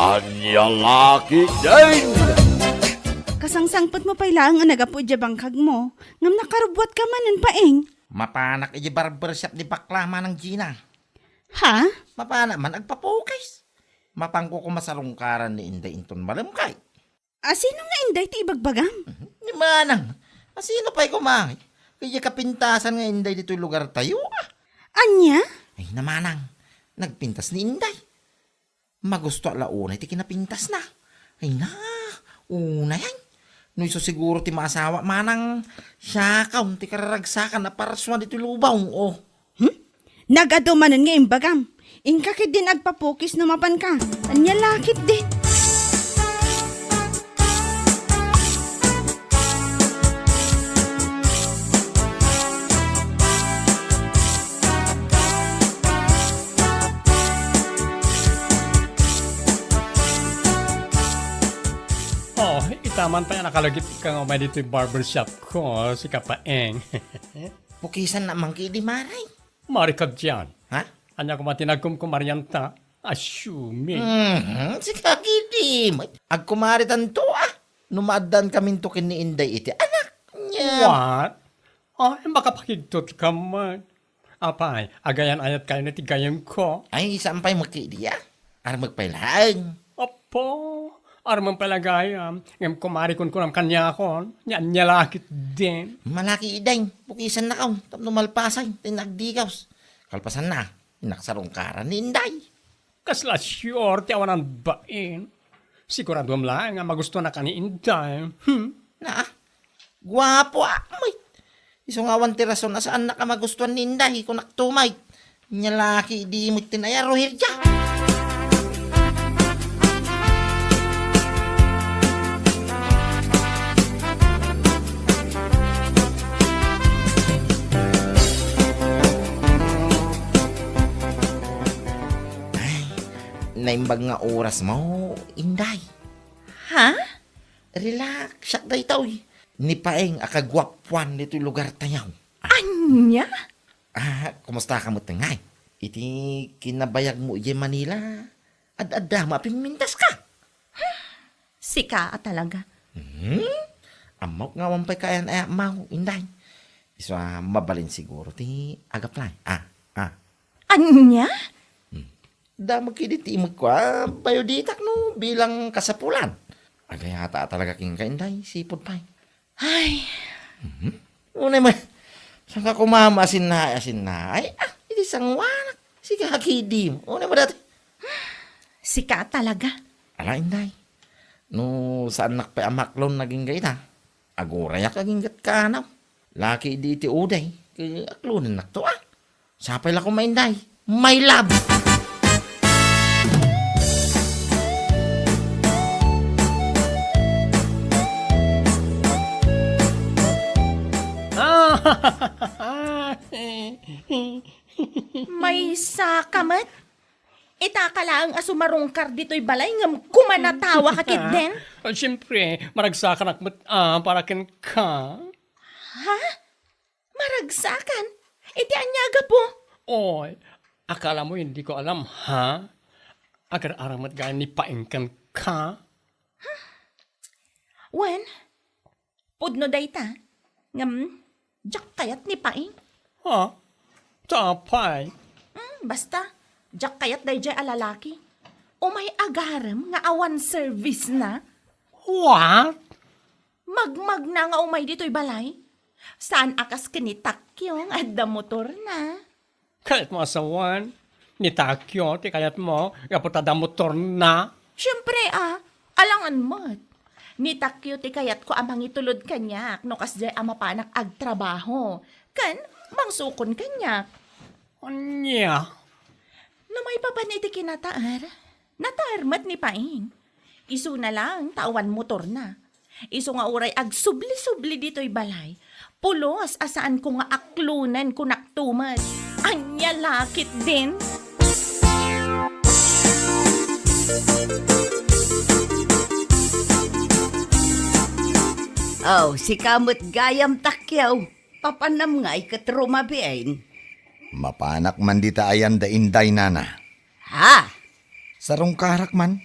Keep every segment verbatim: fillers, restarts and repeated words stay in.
Ania la ketdin? Kasangsangpetmo pay laeng a naggapu idiay bangkagmo, ngem nakarubbuatka manen, Paeng. Mapanak idiay barbershop ni bakla, Manang Gina. Ha? Mapanak man agpapukis. Mapanko koma sarungkaran ni Inday inton malem kay. Asino nga Inday ti ibagbagam? Ni Manang. Asino pay koma? Kaya kapintasan nga Inday ditoy lugartayo, ah. Ania? Ay, na Manang. Nagpintas ni Inday. Magusto la unay ti kinapintasna. Ay na, unay ay. No isu siguro ti maasawa, Manang, siakaw ti kararagsakan a parsua ditoy lubong, oh. Hmm? Nagadu manen nga imbagam. Inka ketdin agpapukis no mapanka. Ania la ketdin? Oh, itaman pay a nakalagipka nga umay ditoy barbershop ko, sika Paeng. Pukisannak man ketdi, Mare. Mari kadian. Ha? Ania koma ti nagkumkumarianta? Assuming. Mhm, sika ketdi. Agkumaritanto, ah. No maaddaankaminto ken ni Inday iti anak. Nia. What? Ay, makapakigtot ka man. Apay, agayan-ayat kayo na ti gayem ko? Ay, saan pay met ketdi, ah? Armek pay laeng. Apo, armen pay la gayam. Ngem kumari kunkunam kaniakon, nia, ania la ketdin. Malaki ideng, pukisannak, oh, tapno malpasan, ti nagdigaws. Kalpasanna, inaksarungkaran ni Inday. Kasla siyor ti awanan bain. Siguraduem laeng nga magustuanaka ni Inday. Hmm? Na, guapo, ah, met. Isu nga awan ti rason a saannak a magustuan ni Inday, kunakto met. Nia la ketdi met ti nayaruhirda. Ay, naimbag nga orasmo, Inday. Ha? Relax, siak daytoy. Ni Paeng a kaguapuan ditoy lugartayo. Ania? Ah, kumustaka met ngay? Iti kinabayagmo idiay Manila, ad-adda met a pimmintaska. Sika a talaga. Hmm? Ammok nga awan pay kaayan-ayatmo, Inday. Isu a mabalin siguro ti agaplay. Ah, ah. Ania? Hmm. Damag ketdi ti imekko a bayo ditak no bilang kasapulan. Agayata a talaga kenka, Inday, sipud pay. Ay. Mhm. Unay mo, saan ka kumama asinna, asinna? Ay, ah, iti sanguanak. Sika ketdi. Unay mo dayta. Sika talaga. Ala, Inday. No saannak pay a maklon agingga ita, agurayak agingga ti kanaw. Laki di iti uday, ket aklonennakto, ah. Sapay la koma, Inday. My love! Maysa ka met? Ita ka laeng a sumarungkar ditoy balay ngem kumanatawa ka ketdin? Ah, siempre, maragsakanak met, ah, para kenka. Ha? Maragsakan? Iti ania a gapu? Oy, akala mo hindi ko alam, ha? Agar-aram met gayam ni Paeng kenka? Wen, pudno dayta. Ngem, diak kayat ni Paeng. Ha? Sapay? Hmm, basta, diak kayat daydiay a lalaki. Umay agarem nga awan service na. What? Magmagna nga umay ditoy balay. Saan a kas ken ni Takyo nga adda motorna. Kayatmo a sawen? Ni Takyo ti kayatmo gapu ta adda motorna? Siempre, ah, alangan met. Ni Takyo ti kayatko a mangitulod kaniak no kasdiay a mapanak agtrabaho. Ken mangsukon kaniak. Ania? No maipapan iti kinataer, nataer met ni Paeng. Isuna laeng ta awan motorna. Isu nga uray agsubli-subli ditoy balay, pulos a saanko nga aklonen, kunakto met. Ania la ketdin? Oh, sika met gayam, Takyo. Papanam ngay ket rumabiin? Mapanak man dita ayan da Inday, Nana. Ha? Sarungkarak man.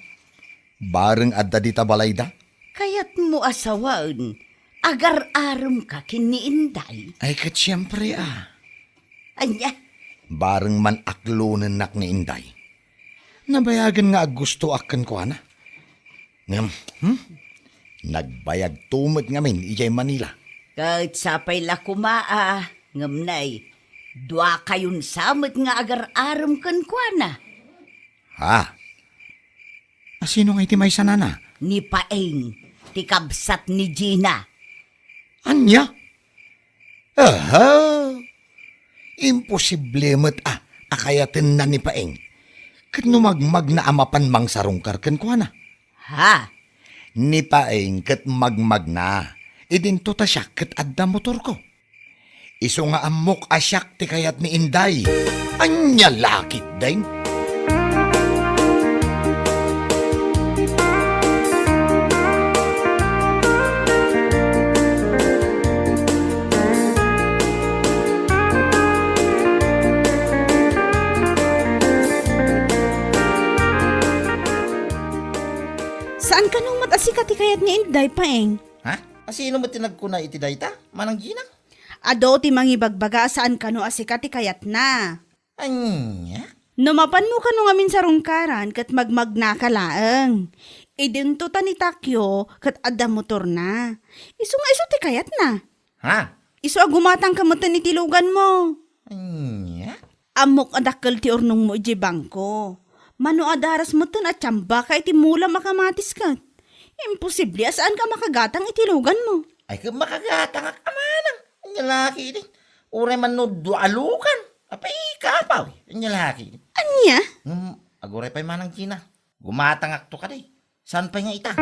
Bareng adda dita balayda? Kayatmo a sawen, agar-aremka ken ni Inday? Ay, ket siempre a. Ania? Bareng man aklonennak ni Inday. Nabayagen nga aggustoak kenkuana. Ngem, hmm? Nagbayagto met ngamin idiay Manila. Ket sapay la koma a, ngem nay, duakayon sa met nga agar-arem kenkuana. Ha? A, sino ngay ti maysa, nana? Ni Paeng, ti kabsat ni Gina. Ania? Aha! Imposible met a, a kayatenna ni Paeng. Ket no magmagna a mapan mangsarungkar kenkuana? Ha? Ni Paeng ket magmagna. Idinto ta siak ket adda motorko. Isu nga ammok a siak ti kayat ni Inday. Ania la ketdin? Saan kano met a sika ti kayat ni Inday, Paeng? Ha? A, sino met ti nagkuna iti dayta, Manang Gina? Adu ti mangibagbaga a saan kano a sika ti kayatna. Ania? No mapanmo kano ngamin sarungkaran ket magmagnaka laeng. Idinto ta ni Takyo ket adda motorna. Isu nga isu ti kayatna. Ha? Isu a gumatangka metten iti luganmo. Ania? Ammok a dakkel ti urnongmo idiay bangko. Mano a daras metten a tiambaka iti mulam a kamatis ket. Imposible a saanka a makagatang iti luganmo. Ay, ket makagatangak a manang. Ania la ketdin? Uray man no dua a lugan. Apay, kapaw. Ania la ketdin? Ania? Ngem, aguray pay manang Gina. Gumatangakto kadi. Saan pay nga ita?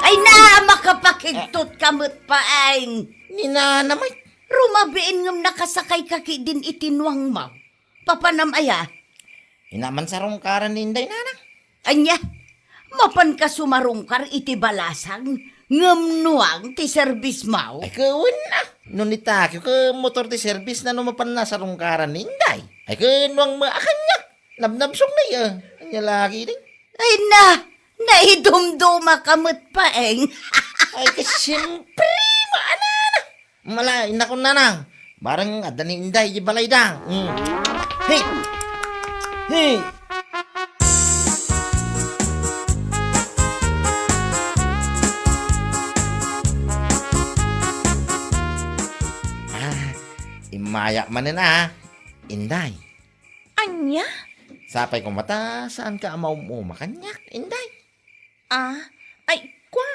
Ay na, makapakigtot ka met, Paeng. Ni nana met. Rumabiin ngem nakasakayka ketdin iti nuangmo. Papanam aya? Ina, mansarungkaran ni Inday, nana. Ania? Mapanka sumarungkar iti balasang ngem nuang ti serbismo? Ay, ket wen a. No ni Takyo ket motor ti serbisna no mapanna sarungkaran ni Inday. Ay, ket nuang met a kaniak. Nabnabsong na iya. Ania la ketdin? Ay na, naidumdumaka met, Paeng. Ay, ket siempre, maanana. Mala, innakon nanang. Bareng adda ni Inday di balayda. Mm. Hey! Hey! Ah, immayak manen a, Inday. Ania? Sapay koma ta saanka a maum-uma kaniak, Inday. Ah, ay, kua.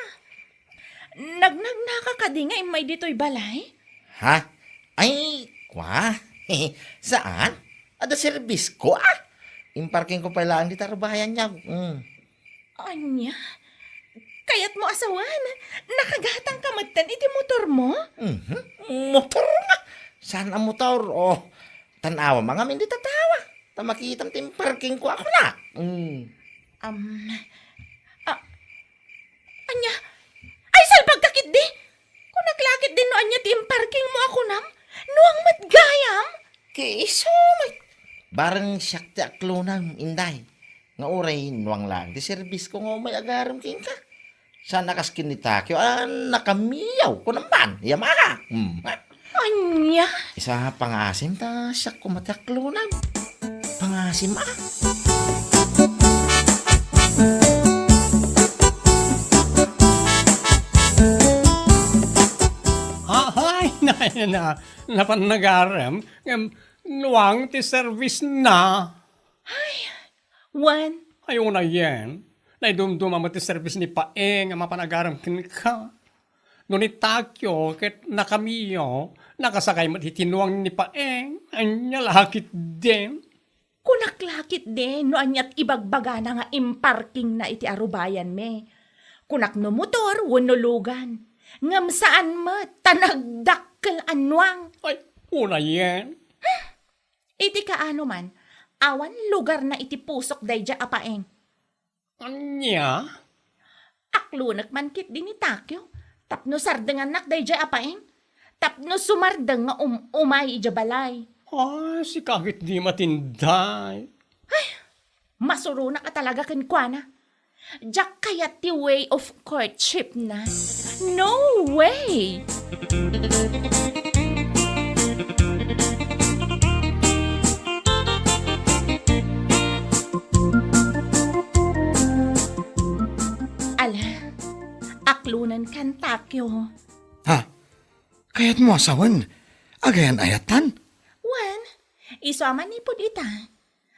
Nagnagnaka kadi nga immay ditoy balay? Ha? Ay, kua. Saan? Adda serbisko, ah. Imparkingko pay laeng dita rubayan, yaw. Mm. Ania? Kayatmo a sawen, nakagatangka metten iti motormo? Mhm. Motor nga. Saan a motor? Oh, tan-awam a ngamin dita tawa. Ta makitam ti imparkingko a kunak. Mm. Am, a, ania? Ay, salbagka ketdi! Kunak la ketdi no ania ti imparkingmo a kunam? Nuang met gayam? Ket isu met. Bareng siak ti aklonam, Inday. Nga uray nuang laeng ti serbisko nga umay agarem kenka. Saan a kas ken ni Takyo a nakamiyaw, kunam man, yamaka. Hmm. Ania? Isu a pangaasim ta siak koma ti aklonam. Pangaasim a. Ahay, na, na, napan nagarem, ngem nuang ti servisna. Ay, Wen. Ay, unayen, naidumduma met ti servis ni Paeng a mapan agarem kenka. No ni Takyo ket nakamiyo, nakasakay met iti nuang ni Paeng. Ania la ketdin? Kunak la ketdi no ania ti ibagbagana nga imparkingna iti arubayanmi. Kunak no motor wenno lugan. Ngem saan met ta nagdakkel a nuang. Ay, unayen. Iti kaano man, awan lugarna iti pusok daydiay a Paeng. Ania? Aklonek man ketdi ni Takeo tapno sardengannak daydiay a paeng. Tapno sumardeng nga um-, umay idiay balay. Ay, sika ketdi met, Inday. Ay, masuronak a talaga kenkuana. Diak kayat ti way of courtship na. No way! Ala, aklonenkan, Takeo. Ha? Kayatmo a sawen, agayan-ayattan? Wen, isu a manipud ita,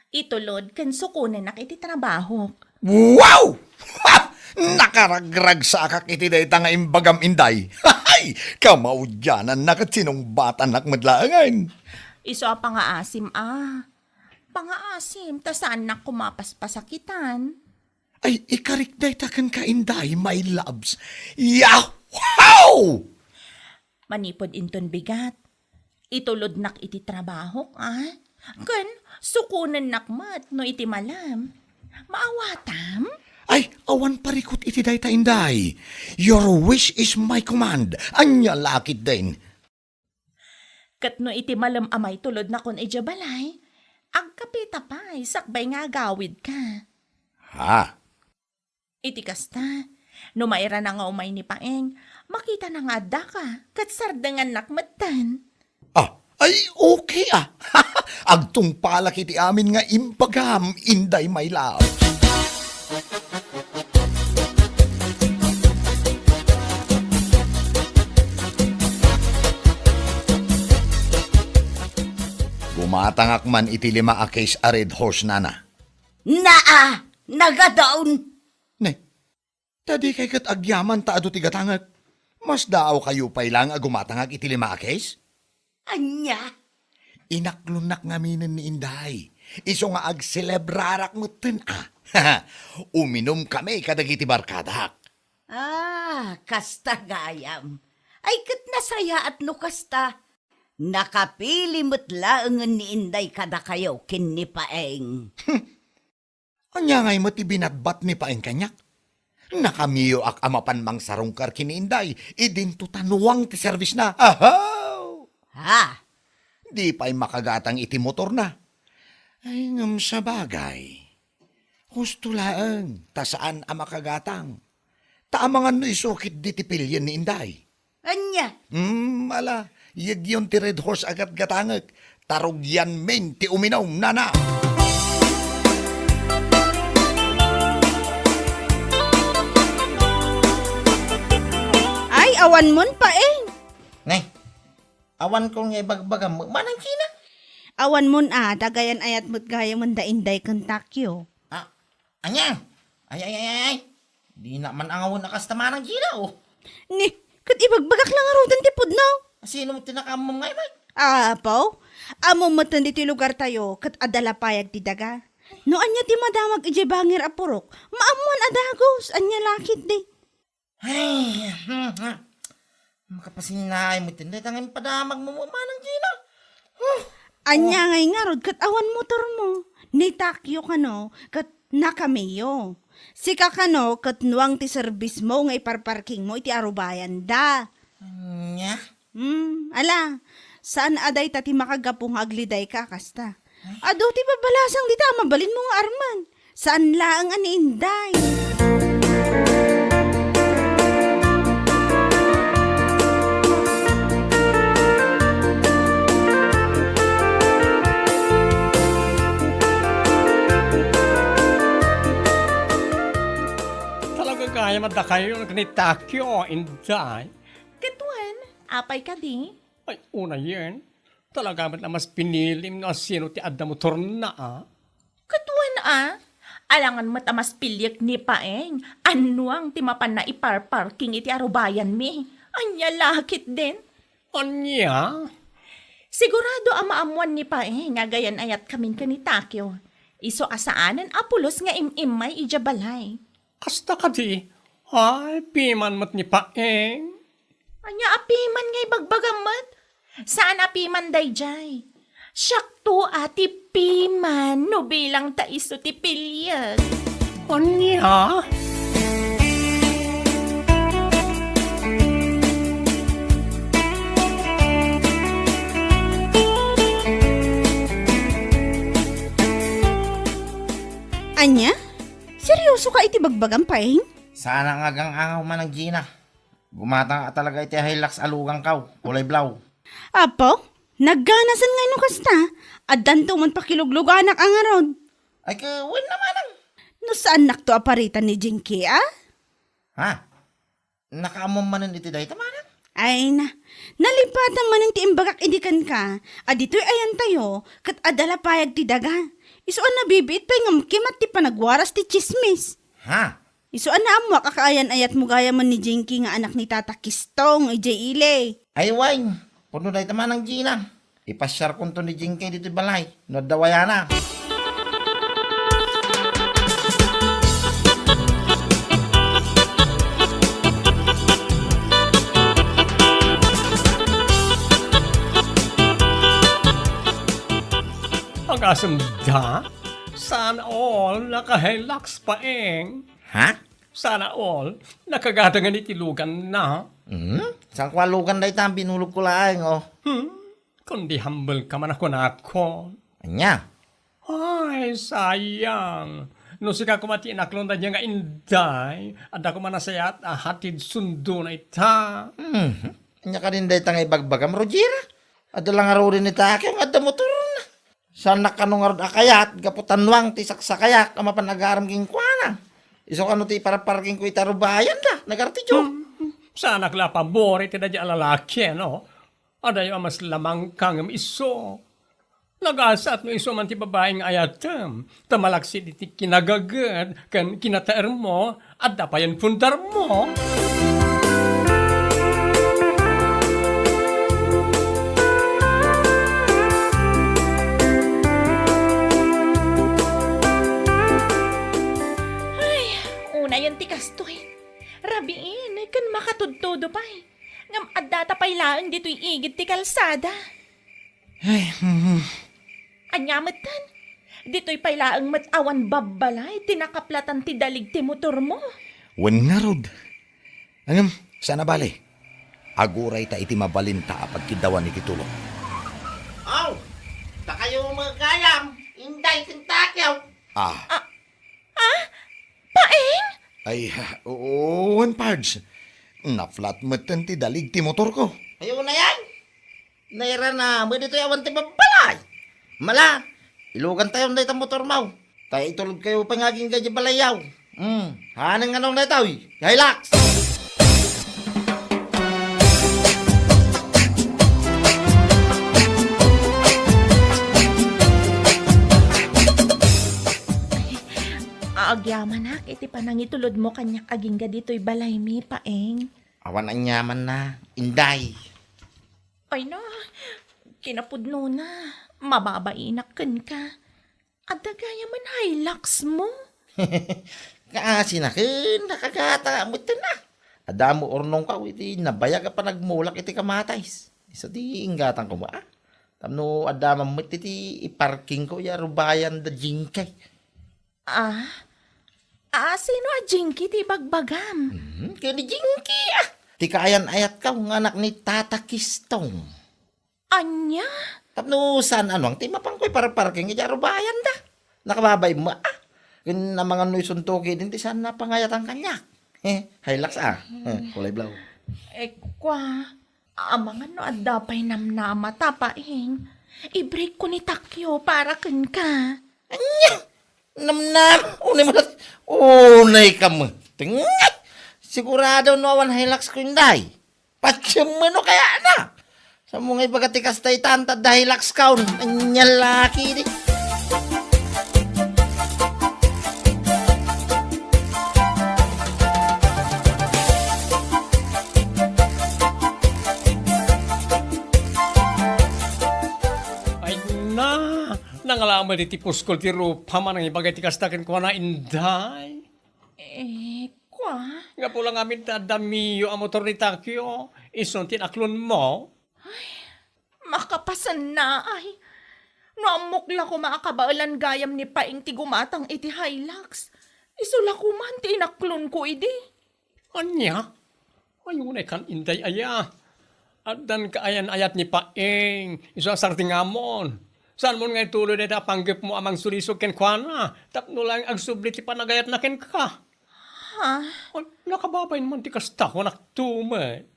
itulod ken sukonennak iti trabahok. Wow! Ha! Nakaragragsakak iti dayta nga imbagam, Inday. Hay! Kamaudiananna ket sinungbatannak met laengen. Isu a pangaasim a. Pangaasim, ta saannak koma paspasakitan. Ay, ikarik dayta kenka, Inday, my loves. Yahoo! Manipud inton bigat, itulodnak iti trabahok, a? Ken sukonennak met no iti malem. Maawatam? Ay, awan parikut iti dayta, Inday. Your wish is my command. Ania la ketdin? Ket no iti malem a maitulodnakon idiay balay, agkapita pay sakbay nga agawidka. Ha? Iti kasta, no mairana nga umay ni Paeng, makitana nga addaka, ket sardengannak metten. Ah, ay, okay, a. Agtungpalak iti amin nga imbagam, Inday my love. Gumatangak man iti lima a case a Red Horse, nana. Naa, nagadaon. Ne, ta dikay ket agyaman ta adu ti gatangek. Mas daawkayo pay laeng a gumatangak iti lima a case? Ania? Inaklonnak ngaminen ni Inday. Isu nga agselebrarak metten, a. Uminumkami kadagiti barkadak. Ah, kasta gayam. Ay, ket nasayaat no kasta. Nakapili met laengen ni Inday kadakayo ken ni Paeng. Ania ngay met ti binatbat ni Paeng kaniak? Nakamiyoak a mapan mangsarungkar ken ni Inday, idinto ta nuang ti serbisna. Ahaw! Ha? Di pay makagatang iti motorna. Ay, ngem sabagay. Husto laeng, ta saan a makagatang. Ta amangan no isu ketdi ti pilien ni Inday. Ania? Hmm, ala, yegyon ti Red Horse a gatgatangek. Ta rugianmin ti uminum, nana. Ay, awan mon, Paeng. Ne, awan ko nga ibagbagam, Manang Gina. Awan mon a, dagayan ayat met gayamen da Inday ken Takyo. Ah, ania? Ay, ay, ay, ay, ay. Dina man angawen a kasta, Manang Gina, oh. Ni, ket ibagbagak la ngaruden ti pudno. Sino met ti nakaammo ngay, Mike? Apo, ammo met ditoy lugartayo, ket adda la payag ti daga. No ania ti madamag idiay bangir a purok, maammoan a dagus, ania la ketdi. Ay, hmm, hmm. Makapasinnaay met dayta nga impadamagmo, Manang Gina. Huh. Ania ngay ngarud ket awan motormo? Ni Takyo kano ket nakamiyo. Sika kano ket nuang ti serbismo nga iparparkingmo iti arubayanda. Ania? Hmm, ala, saan a dayta ti makagapu nga aglidayka a kasta. Adu ti babalasang dita a mabalinmo nga arman. Saan laeng a ni Inday. Talaga gayam a dakayo ni Takyo, Inday. Ket wen, apay kadi? Ay, unayen. Talaga met a mas pinilim no asino ti adda motorna, a? Ket wen, a? Alangan met a mas piliek ni Paeng, annuang ti mapanna iparparking iti arubayanmi. Ania la ketdin? Ania? Sigurado a maammoan ni Paeng a gayan-ayatkamin ken ni Takyo. Isu a saanen a pulos nga im-immay idiay balay. Kasta kadi, ay, piman met ni Paeng. Ania a piman nga ibagbagam met? Saan a piman daydiay. Siakto a ti piman no bilang ta isu ti piliek. Ania? Ania? Seryoso ka iti bagbagam, Paeng? Sana nga agang-angaw man ang Gina. Gumatang a talaga iti Hilux a lugankaw, kulay blaw. Apo, nagganasan nga no kasta. Addanto man pakilugluganak a ngarud. Ay, ka, wen namanang. No saannakto a paritan ni Jinky, a? Ha? Nakaammo manen iti dayta, manang? Ay na, nalipatan manen ti imbagak idi kenka, a ditoy ayantayo, ket adda la payag ti daga. Isu a nabibiit pay ngem kimat ti panagwaras ti tsismis. Ha? Isu a naammoak a kaayan-ayatmo gayam ni Jinky nga anak ni Tata Kistong, idiay ili. Ay, wen, pudno dayta, manang Gina. Ipasiarkonto ni Jinky ditoy balay, no adda wayana. Agasem da? Sana all, naka-Hilux, Paeng. Ha? Sana all, nakagatangan iti luganna. Hmm? Saan ko a lugan dayta? Binulog ko laeng, oh. Hmm? Kundi humble ka man a kunakon. Ania? Ay, sayang. No sika koma ti inaklon daydiay nga inday, adda koma nasayaat a hatid sundona ita. Hmm. Ania kadin dayta nga ibagbagam, Rogera? Adda la ngaruden ni Takeo nga adda motorna. Saannak kano ngarud a kayat gapu ta nuang ti saksakayak a mapan agaram kenkuana. Isu kano ti iparparkingko ita rubayanda, nagartiyo. Hmm, saanak la a pabor iti daydiay a lalaki, no? Adayo a mas lamangka ngem isu. Nagasat no isu man ti babai nga ayatem, ta malaksid iti kinagaged ken kinataermo, adda payen pundarmo. Ay, unayen ti kastoy. Rabiin ken makatudtudo pay. Ngem addata pay laeng ditoy igid ti kalsada. Ay, hmm. Ania metten? Ditoy pay laeng met awan babbalay ti nakaplatan ti dalig ti motormo. Wen ngarud. Ngem, saan a bale. Agurayta iti mabalinta a pagkiddawan iti tulong. Aw, dakayo met gayam, Inday ken Takeo. Ah. Ah, ah, Paeng? Ay, ha, wen, Pards. Naplat metten ti dalig ti motorko. Ay, unayen. Nairana met ditoy awan ti babbalay. Mala, ilugantayon dayta motormo. Ta itulodkayo pay nga agingga idiay balayyo. Hmm, haaneng nga nung daytoy, Hilux. Ay, agyamanak iti panangitulodmo kaniak agingga ditoy balaymi, Paeng. Awan aniamanna, Inday. Ay na, kinapudnona, mababainak kenka. Adda gayamen Hilux mo? Kaasina ken nakagata metten a. Adda mo urnongko iti nabayag a panagmulak iti kamatis. Isu ti inggatangko met a. Tapno adda man met iti iparkingko ya rubayan da Jinky. Ah? Ah, sino a Jinky ti ibagbagam? Hmm, ken ni Jinky a. Ti kaayan-ayatko nga anak ni Tata Kistong. Ania? Tapno saan a nuang ti mapanko iparparking iti arubayanda. Nakababain mo, ah. Ken amangan no isunto ketdin ti saan a pangayatan kaniak. Eh, Hilux, ah. Eh, kulay blaw. Eh, kua, amangan no adda pay namnamata, Paeng. I-break ko ni Takyo para kenka. Ania? Namnam, unay mo nat-, unay ka mo. Tingnan! Sigurado no awan Hilux ko, Inday. Patiem mo no kaya na. Sa mo nga ibaga ti kasta itan, ta adda Hilux kaon. Anya laki di. Ay na, nangalaman iti puskol ti rupa, manang ibaga ti kasta kenkuana, Inday. Eh, kua? Gapu la ngamin ta adda Mio a motor ni Takyo, isu ti inaklonmo. Ay, makapasennaay. No ammok la koma a kabaelan gayam ni Paeng ti gumatang iti Hilux, isu la koman ti inaklonko idi. Ania? Ay, unay kan, Inday aya. Addan kaayan-ayat ni Paeng, isu a sardingamon. Saanmon nga ituloy dayta a panggepmo a mangsulisog kenkuana tapno laeng agsubli ti panagayatna kenka? Ha? Ay, nakababain man ti kasta, kunak tumet.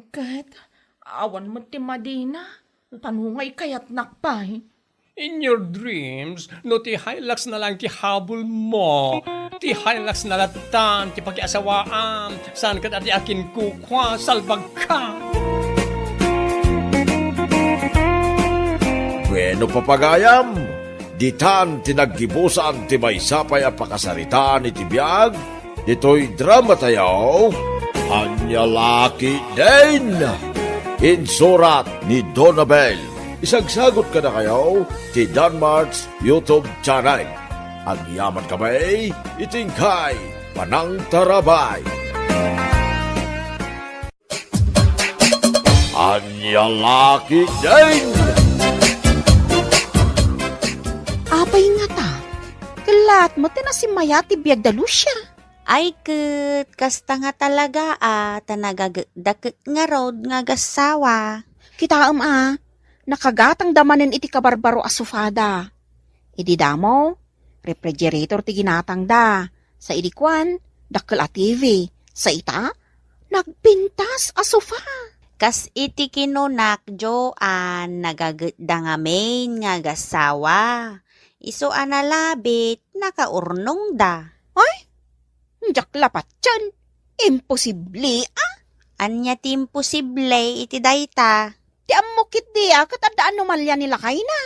Ket awan met ti madina. Tano nga ikayatnak pay? In your dreams, no ti Hilux na lang ti habulmo, ti Hilux na lattan ti pakiasawaam, saan ket a ti akinkukua, salbagka. Bueno, papagayam, ditan ti naggibusan ti maysa pay a pakasaritaan iti biag ditoy dramatayo, Ania La Ketdin. Insurat ni Donabel. Isagsagut kadakayo ti Danmart's YouTube channel. Agyaman kami iti inkay panangtarabay. Ania La Ketdin. Apay ngata? Kellat met ti nasimmayaat ti biagda, Lucia. Ay ket, kasta nga talaga a, ta nagagekda ket ngarud nga agassawa. Kitaem a, nakagatangda manen iti kabarbaro a sofada. Idi damo, refrigerator ti ginatangda. Sa idi kuan, dakkel a T V. Sa ita, nagpintas a sofa. Kas iti kinunak, Joan, nagagekda ngamin nga agassawa. Isu a nalabit, nakaurnongda. Ay, diak la patien. Imposible, a? Ania ti imposible iti dayta? Ti ammok ketdi a ket adda anomalia ni lakayna.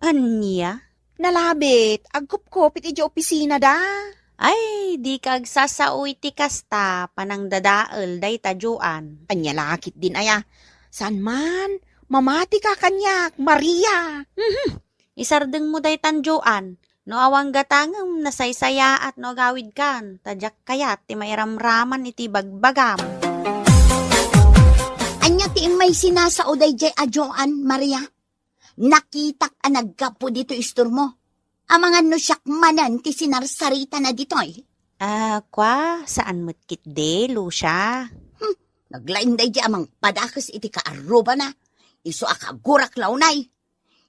Ania? Nalabit, agkupkupit idiay opisinada. Ay, dika agsasao iti kasta, panangdadael dayta, Joan. Ania la ketdin aya? Saan man, mamatika kaniak, Maria. Mhm. Isardengmo daytan, Joan. No awan gatangem, nasaysayaat no agawidkan, ta diak kayat ti mairamraman iti bagbagam. Ania ti immay sinasao daydiay a Joan, Maria? Nakitak a naggapu ditoy istormo. Amangan no siak manen ti sinarsaritana ditoy. Ah, kua, saan met ketdi, Lucia? Hmm, naglaing daydiay a mangpadakes iti kaarrubana. Isu a kagurak la unay.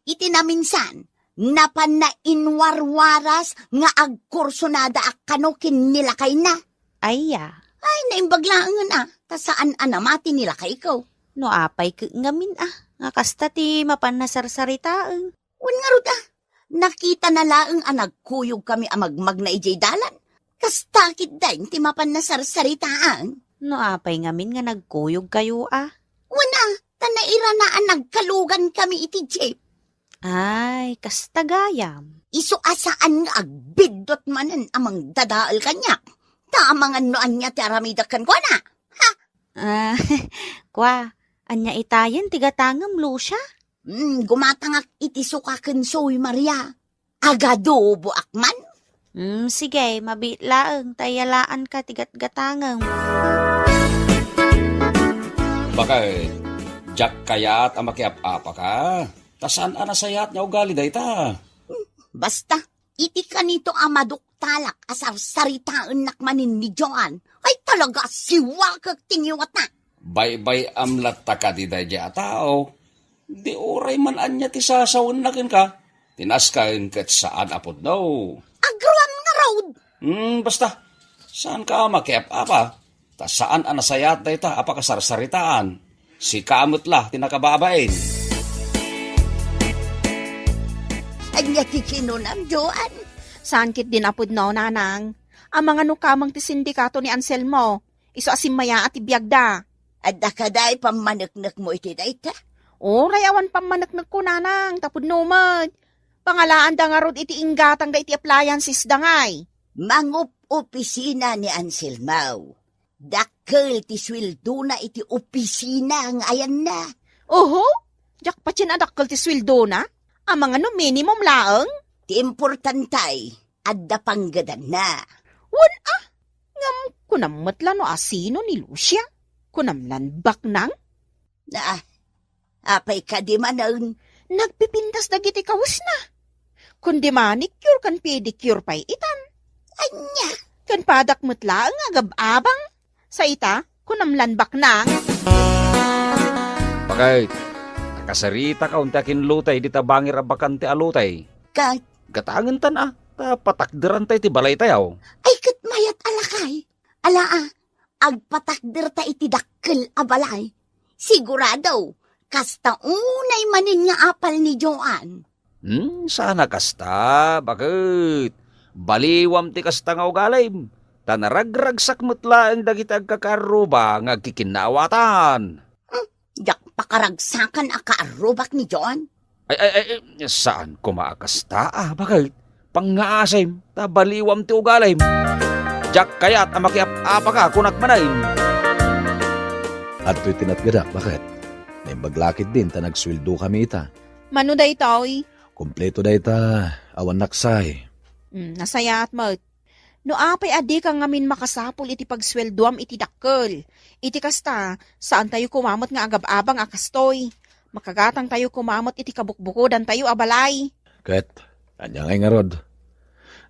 Iti naminsan, napanna inwarwaras nga agkursonada a kano ken ni lakayna. Aya. Ay, naimbag laengen a, ta saan a namati ni lakayko. No apay ket ngamin a, nga kasta ti mapanna sarsaritaen. Wen ngarud a, nakitana laeng a nagkuyogkami a magmagna idiay dalan. Kasta ketdin ti mapanna sarsaritaen. No apay ngamin nga nagkuyogkayo a? Wen a, ta nairana a nagkalugankami iti jeep. Ay, kasta gayam. Isu a saan nga agbiddut manen a mangdadael kaniak. Ta amangan no ania ti aramidek kenkuana. Ha? Ah, kua, ania itayen ti gatangem, Lucia? Hmm, gumatangak iti suka ken soy, Maria. Agadoboak man? Hmm, sige, mabiit laeng ta iyalaanka ti gatgatangem. Bakit? Diak kayat a makiap-apaka? Ta saan a nasayaat nga ugali dayta? Hmm, basta, iti kanito a maduktalak a sarsaritaennak manen ni Joan, ay talaga siwakek ti ngiwatna. Baybay-am latta kadi daydiay a tao. Di uray man ania ti sasawenna kenka, ti nasken ket saan a pudno. Agruam ngarud! Hmm, basta, saanka a makiap-apa, ta saan a nasayaat dayta a pakasarsaritaan. Sika met la ti nakababain. Ania ti kinunam, Joan? Saan ketdin a pudno, nanang. Amangan no kameng ti sindikato ni Anselmo. Isu a simmayaat ti biagda. Adda kadi pammaneknekmo iti dayta? Uray awan pammaneknekko, nanang, ta pudno met. Pangalaanda ngarud iti inggatangda iti appliancesda ngay. Mangup-opisina ni Anselmo. Dakkel ti sueldona iti opisina nga ayanna. Oho, diak patien a dakkel ti sueldona. Amangan no minimum laeng. Ti importante, adda panggedanna. Wen a, ngem kunam met la no asino ni Lucia? Kunam lan baknang? Ah, apay kadi manen? Nagpipintas dagiti kawesna. Kundi manicure ken pedicure pay itan. Ania? Ken padak met laeng nga agab-abang. Sa ita, kunam lan baknang. Bakit? Kasaritak a unti a kinlutay dita bangir a bakante a lutay. Ket? Gatangentan a, ta patakderanta iti balaytayo. Ay, ket mayat a lakay. Ala a, agpatakderta iti dakkel a balay. Sigurado, kasta unay manen nga apal ni Joan. Hmm, saan a kasta, baket? Baliwam ti kasta nga ugalim, ta naragragsak met laeng dagiti agkakaarruba nga agkikinnaawatan. Hmm, diak pakaragsakan a kaarrubak ni Joan. Ay, ay, ay, ay, saan koma a kasta, a, baket? Pangngaasim, ta baliwam ti ugalim. Diak kayat a makiap-apaka kunakmanen. Adtoy ti natgadak, baket? Naimbag la ketdin ta nagsueldo kami ita. Mano daytoy? Kompleto dayta, awan naksay. Hmm, nasayaat met. No apay a dika ngamin makasapul iti pagsueldoam iti dakkel. Iti kasta, saantayo koma met nga agab-abang a kastoy. Makagatangtayo koma met iti kabukbukodantayo a balay. Ket, ania ngay ngarud?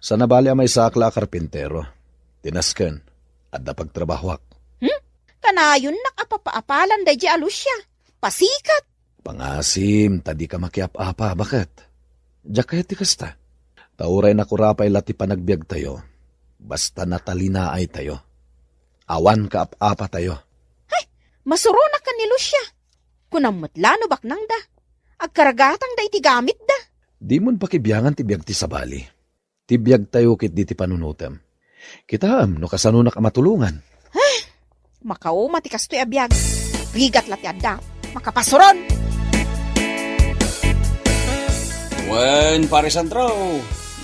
Saan a bali a maysaak la a karpintero. Ti nasken, adda pagtrabahoak. Hmm? Kanayonnak a papaapalan daydiay a Lucia. Pasikat! Pangasim, ta dika makiap-apa, baket? Diak kayat ti kasta. Ta uray nakurapay la ti panagbiagtayo, basta natalinaaytayo. Awan kaap-apatayo. Hay, masuronak ken ni Lucia. Kunam met la no baknangda. Agkaragatangda iti gamitda. Dimon pakibiangan ti biag ti sabali. Ti biagtayo ketdi ti panunotem. Kitaem no kasanonak a matulongan. Ay, makauma ti kastoy a biag. Rigat la ti adda. Makapasuron! Wen, Pare Sandro,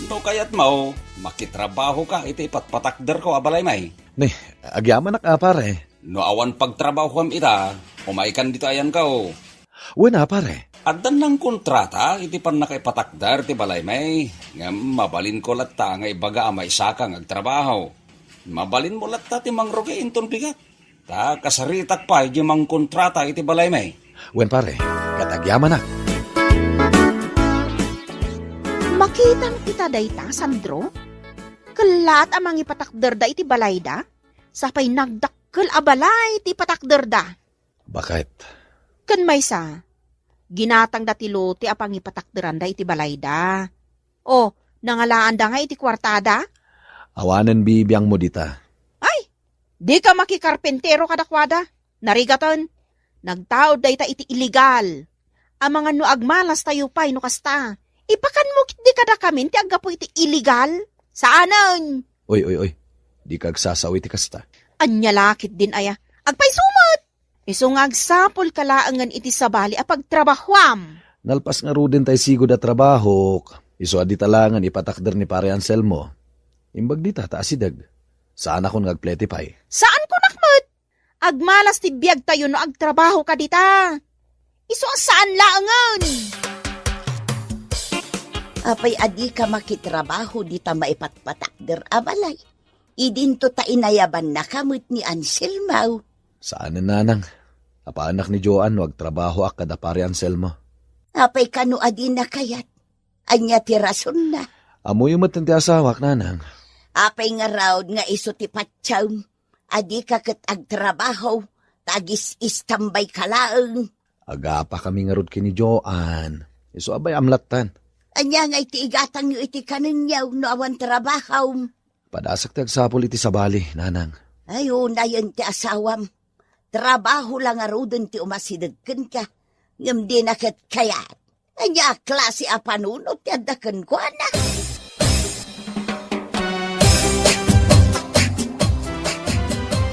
no kayatmo, makitrabahoka iti ipatpatakderko a balay, may. Ni, agyamanak a, pare. No awan pagtrabahoam ita, umaykan ditoy ayanko. Wen a, pare. Addan nangkontrata iti pannakaipatakder ti balaymi, ngem mabalinko latta nga ibaga a maysaka nga agtrabaho. Mabalinmo latta ti mangrugi inton bigat. Ta kasaritak pay diay mangkontrata iti balaymi. Wen, pare, ket agyamanak. Makitam ita dayta, Sandro? Kellaat a mangipatakderda iti balayda? Sapay nagdakkel a balay ti ipatakderda. Baket. Ken maysa, ginatangda ti lote a pangipatakderanda iti balayda. O, nangalaanda nga iti kuartada? Awanen bibiangmo dita. Ay, dika makikarpintero kadakuada. Narigaten, nagtaud dayta iti illegal. Amangan no agmalastayo pay no kasta. Ipakanmo ketdi kadakamin ti aggapu iti illegal? Saanen! Oy, oy, oy. Dika agsasao iti kasta. Ania la ketdin aya? Agpayso met! Isu nga agsapulka laengen iti sabali a pagtrabahoam. Nalpas ngaruden tay sigud a trabahok. Isu a dita laengen ipatakder ni Pare Anselmo. Imbag dita ta asideg. Saanakon nga agplete pay. Saan kunak met! Agmalas ti biagtayo no agtrabahoka dita. Isu a saan laengen. Apay a dika makitrabaho dita maipatpatakder a balay? Idinto ta inayabannaka met ni Anselmo. Saanen, nanang. Apaannak ni Joan no agtrabahoak kada Pare Anselmo. Apay kano a dina kayat? Ania ti rasonna? Ammoyo met ti asawak, nanang. Apay ngarud nga isu ti patiem a dika ket agtrabaho, ta agis-istambayka laeng? Agapakami ngarud ken ni Joan. Isu a bay-am lattan. Ania ngay ti igatangyo iti kanenyo no awan trabahom? Padasak ti agsapul iti sabali, nanang. Ay, unayen ti asawam. Trabaho la ngaruden ti umasideg kenka, ngem dina ket kayat. Ania a klase a panunot ti adda kenkuana?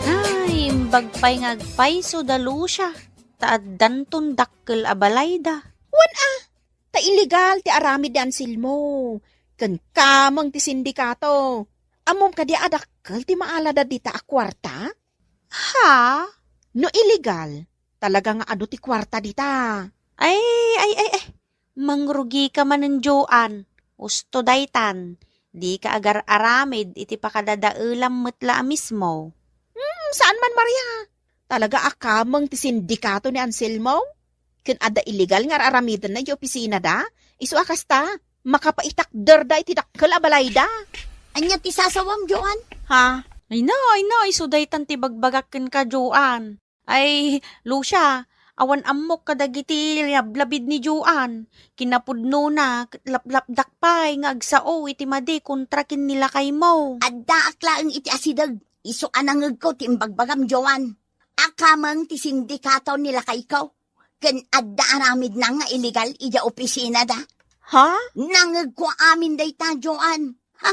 Ay, imbag pay nga agpayso da Lucia, ta addanton dakkel a balayda. Wen a, ta illegal ti aramid ni Anselmo, ken kameng ti sindikato. Ammom kadi a dakkel ti maalada dita a kuarta? Ha? No illegal, talaga nga adu ti kuarta dita. Ay, ay, ay, ay. Mangrugika manen, Joan. Usto daytan. Dika agar-aramid iti pakadadaelam met la a mismo. Hmm, saan man, Maria. Talaga a kameng ti sindikato ni Anselmo? Ken adda illegal nga ar-aramidenna idiay opisinada? Isu a kasta, makapaitakderda iti dakkel a balayda. Ania ti sasawam, Joan? Ha? Ay na, ay na, isu daytan ti bagbagak kenka, Joan. Ay, Lucia, Awan ammok kadagiti lablabid ni Joan. Kinapudnona, ket laplapdak pay nga agsao iti madi kontra ken ni lakaymo. Addaak laeng iti asideg. Isu a nangegko ti imbagbagam, Joan. Akameng ti sindikato ni lakayko. Ken adda aramidna nga illegal idiay opisinada. Ha? Nangegko amin dayta, Joan. Ha?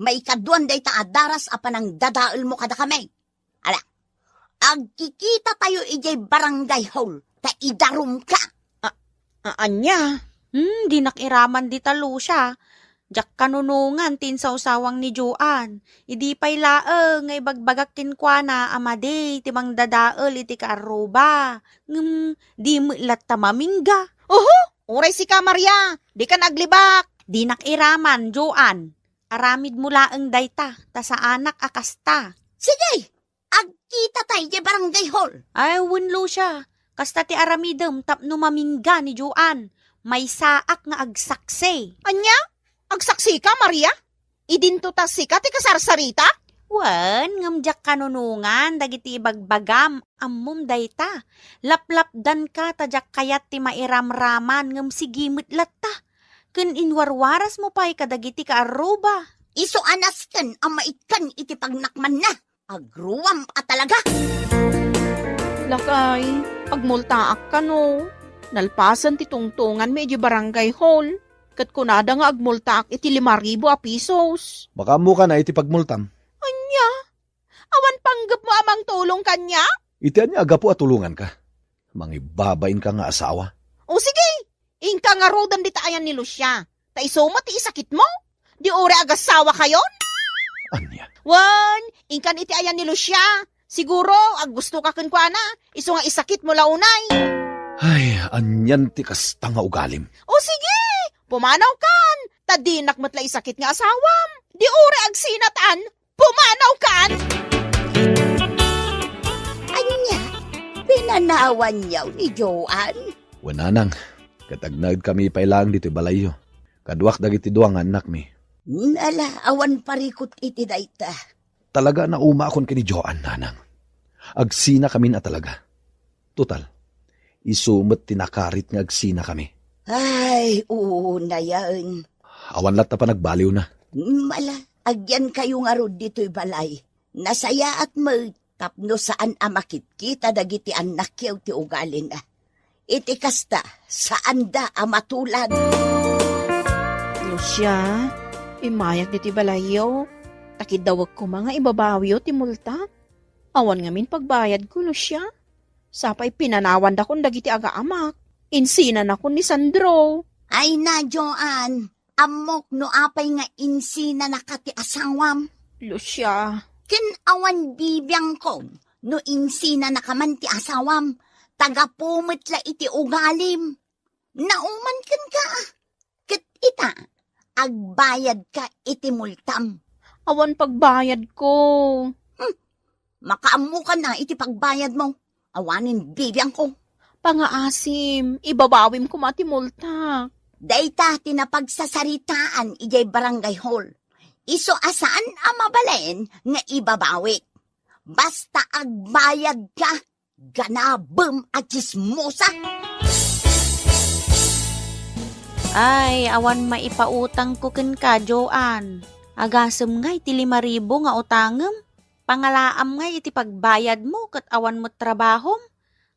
Maikaduan dayta a daras a panangdadaelmo kadakami. Ala, agkikitatayo idiay barangay hall, ta idarumka. A-, a-, ania? Hmm, dinak iraman dita, Lucia. Diak kanunongan ti insawsawang ni Joan. Idi pay laeng nga ibagbagak kenkuana a madi ti mangdadael iti kaarruba. Ngem di met latta mamingga. Oho! Uray sika, Maria! Dika aglibak! Dinak iraman, Joan. Aramidmo laeng dayta, ta saanak a kasta. Sige! Agkitata idiay barangay hall. Ay, wen, Lucia. Kasta ti aramidem tapno mamingga ni Joan. Maysaak nga agsaksi. Ania? Agsaksika, Maria? Idinto ta sika ti kasarsarita? Wen, ngem diak kanunongan dagiti ibagbagam, ammom dayta. Laplapdanka ta diak kayat ti mairamraman, ngem sige met latta. Ken inwarwarasmo pay kadagiti kaarruba. Isu a nasken a maikkan iti pagnakmanna. Agruam a talaga! Lakay, agmultaak kano. Nalpasen ti tungtonganmi idiay barangay hall. Ket kunada nga agmultaak iti lima ribu a pisos. Makaammokan a iti pagmultam. Ania? Awan panggepmo a mangtulong kaniak? Iti ania a gapu a tulonganka? Mangibabainka nga asawa. O sige, inka ngaruden dita ayan ni Lucia. Ta isu met ti isakitmo? Di uray agasawakayon? Ania? Wen, inkan iti ayan ni Lucia. Siguro, aggustoka kenkuana, isu nga isakitmo la unay. Ay, anian ti kasta nga ugalim? O sige, pumanawkan, ta dinak met la isakit nga asawam. Di uray agsinatan, pumanawkan! Ania, pinanawanyo ni Joan? Wen, nanang, ket agnaedkami pay laeng ditoy balayyo. Kaduak dagiti dua nga annakmi. Ala, awan parikut iti dayta. Talaga a naumaakon ken ni Joan, nanang. Agsinakamin a talaga. Total, isu met ti nakarit nga agsinakami. Ay, unayen. Awan latta panagbaliwna. Ala, agyankayo ngarud ditoy balay. Nasayaat met tapno saan a makitkita dagiti annakyo ti ugalina. Iti kasta, saanda a matulad. Lucia, immayak ditoy balayyo. Ta kiddawek koma nga ibabawiyo ti multa. Awan ngamin pagbayadko, Lucia. Sapay pinanawandakon dagiti agaamak. Insinanakon ni Sandro. Ay na, Joan. Ammok no apay nga insinanaka ti asawam. Lucia. Ken awan bibiangko no insinanaka man ti asawam, ta gapu met la iti ugalim. Nauman kenka. Ket ita, agbayadka iti multam. Awan pagbayadko. Hmm, makaammokan a iti pagbayadmo. Awanen bibiangko. Pangaasim, ibabawim koma ti multak. Dayta ti napagsasaritaan idiay barangay hall. Isu a saan a mabalin nga ibabawik. Basta agbayadka, ganabem a tsismosa! Ay, awan maipautangko kenka, Joan. Agasem ngay ti lima ribu nga utangem? Pangalaam ngay iti pagbayadmo ket awan met trabahom?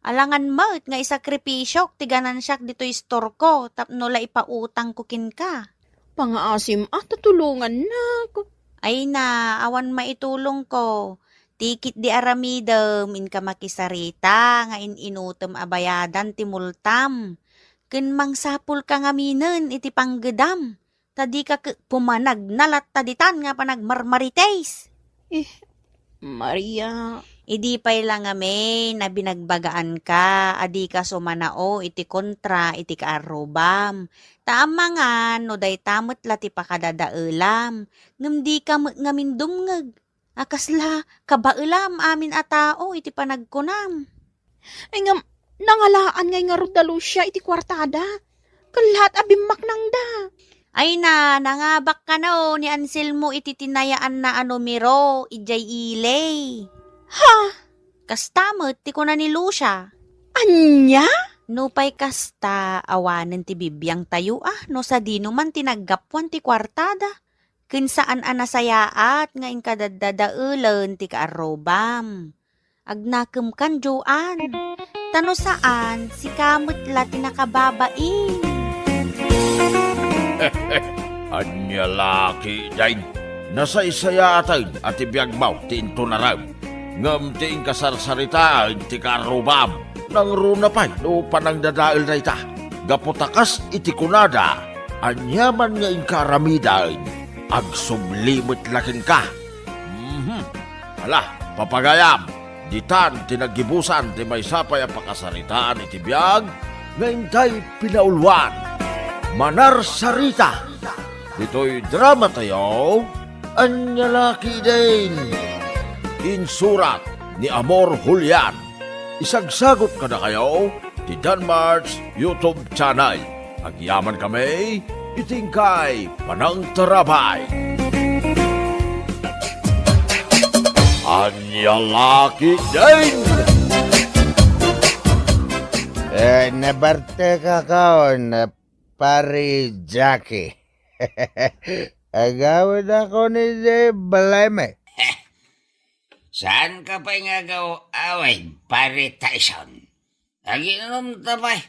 Alangan met nga isakripisiok ti ganansiak ditoy istorko tapno la ipautangko kenka. Pangaasim a ta tulongannak. Ay na, awan maitulongko. Ti ketdi aramidem, inka makisarita nga in-inutem a bayadan ti multam. Ken mangsapulka ngaminen iti panggedam. Ta dika ke-, pumanagna latta ditan nga panagmarmarites. Eh, Maria. Idi pay la ngamin a binagbagaanka a dika sumanao iti kontra iti kaarrubam. Ta amangan no dayta met la ti pakadadaelam, ngem dika met ngamin dumngeg. A kasla kabaelam amin a tao iti panagkunam. Ay ngem, nangalaan ngay ngarud da Lucia iti kuartada. Kellaat a bimmaknangda. Ay na, nangabak kano ni Anselmo iti tinayaanna a numero idiay ili. Ha? Kasta met ti kuna ni Lucia. Nya? Nupay kasta, awanen ti bibiangtayo a, no sadino man ti naggapuan ti kuartada. Ken saan a nasayaat nga inka daddadaelen ti kaarrubam. Agnakemkan, Joan. Ta no saan, sika met la ti nakababain. Ania la ketdin? Nasaysayaaten a ti biagmo ti intunarem, ngem ti inkasarsaritaen ti kaarrubam. Nangruna pay no panangdadael dayta, gapu ta kas iti kunada, aniaman nga inka aramiden, agsubli met la kenka. Mhm. Ala, papagayam, ditan ti naggibusan ti maysa pay a pakasaritaan iti biag nga intay pinauluan. Manarsarita. Ditoy drama tayo, Ania la ketdin? Insurat ni Amor Julian. Isagsagot kadakayo ti Danmart's YouTube channel. Agyaman kami iti inkay panangtarabay. Ania la ketdin? Eh, nabartekakon, pare Jackie. Agawidakon idiay balaymi. Saanka pay nga agaw-awid, pare Tyson. Agiinumta pay.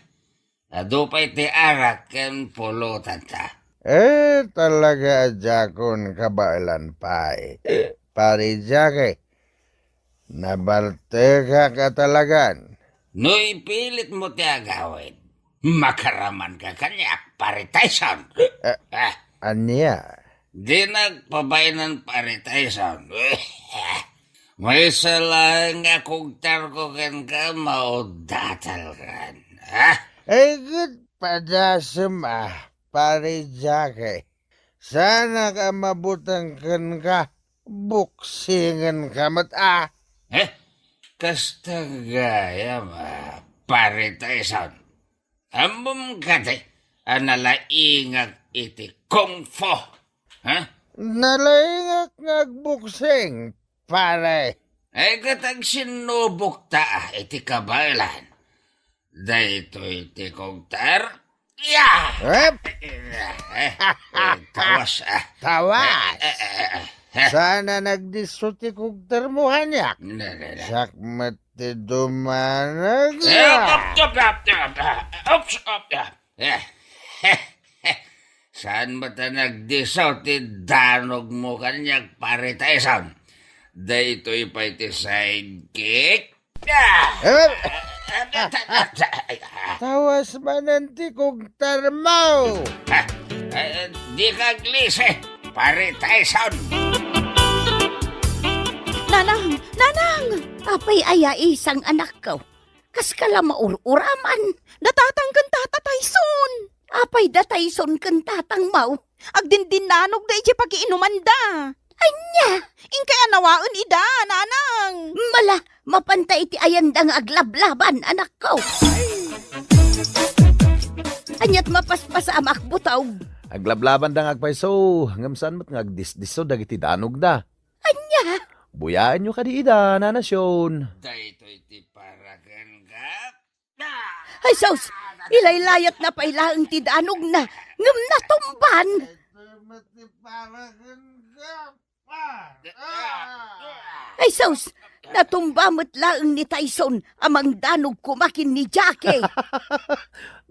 Adu pay ti arak ken pulotanta. Eh, talaga a diakon kabaelan pay, pare Jackie. Nabartekak a talagan. No ipilitmo ti agawid, makaramanka kaniak, pare Tyson. Eh, Ah, ania? Dinak pabaenan, pare Tyson. Maysa laeng nga kugtarko kenka, maudatalkan. Ha? Ay, ket padasem a, pare Jackie. Saanak a mabuteng kenka, buksingenka met a. Eh? Kasta gayam a, pare Tyson. Ammom kadi a nalaingak iti kung fu? Ha? Nalaingak nga agbuksing, pare. Ay, ket agsinnubokta iti kabaelan. Daytoy ti kugtar. Ya! Hep! Eh, eh, tawas, ah. Tawas! Eh, eh, eh, eh, eh. Saan a nagdisso ti kugtarmo kaniak? Na, na, na. Siak met ti dumanag. Eh, up, up, up, up, up. Oops, up, up. Eh. Saan met a nagdisso ti danogmo kaniak, pare Tyson? Daytoy pay ti sidekick. Ah! Eh, tawas manen ti kugtarmo. Ah, eh, dika aglisi, pare Tyson. Nanang! Nanang! Apay aya isang anakko? Kaska la maur-uraman. Da tatang ken tata Tyson. Apay da Tyson ken tatangmo? Agdindinanogda idiay pagiinumanda. Ania? Inkay a nawaen ida, nanang. Mala, mapanta iti ayanda nga aglablaban, anakko. Aniat mapaspasa a makbutog? Aglablabanda nga agpayso, ngem saan met nga agdisdisso dagiti danogda. Ania? Buyaenyo kadi ida, Nana Sion. Daytoy ti para kenka. Ay, sus! Ilaylayatna pay laeng ti danogna, ngem natumban. Ay, sus! Natumba met laeng ni Tyson a mangdanog koma ken ni Jackie.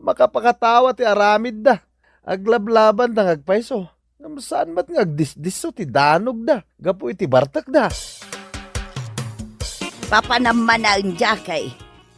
Makapakatawa ti aramidda. Aglablabanda nga agpayso. Ngem saan met nga agdisdisso ti danogda gapu iti bartekda. Papanam manen, Jackie.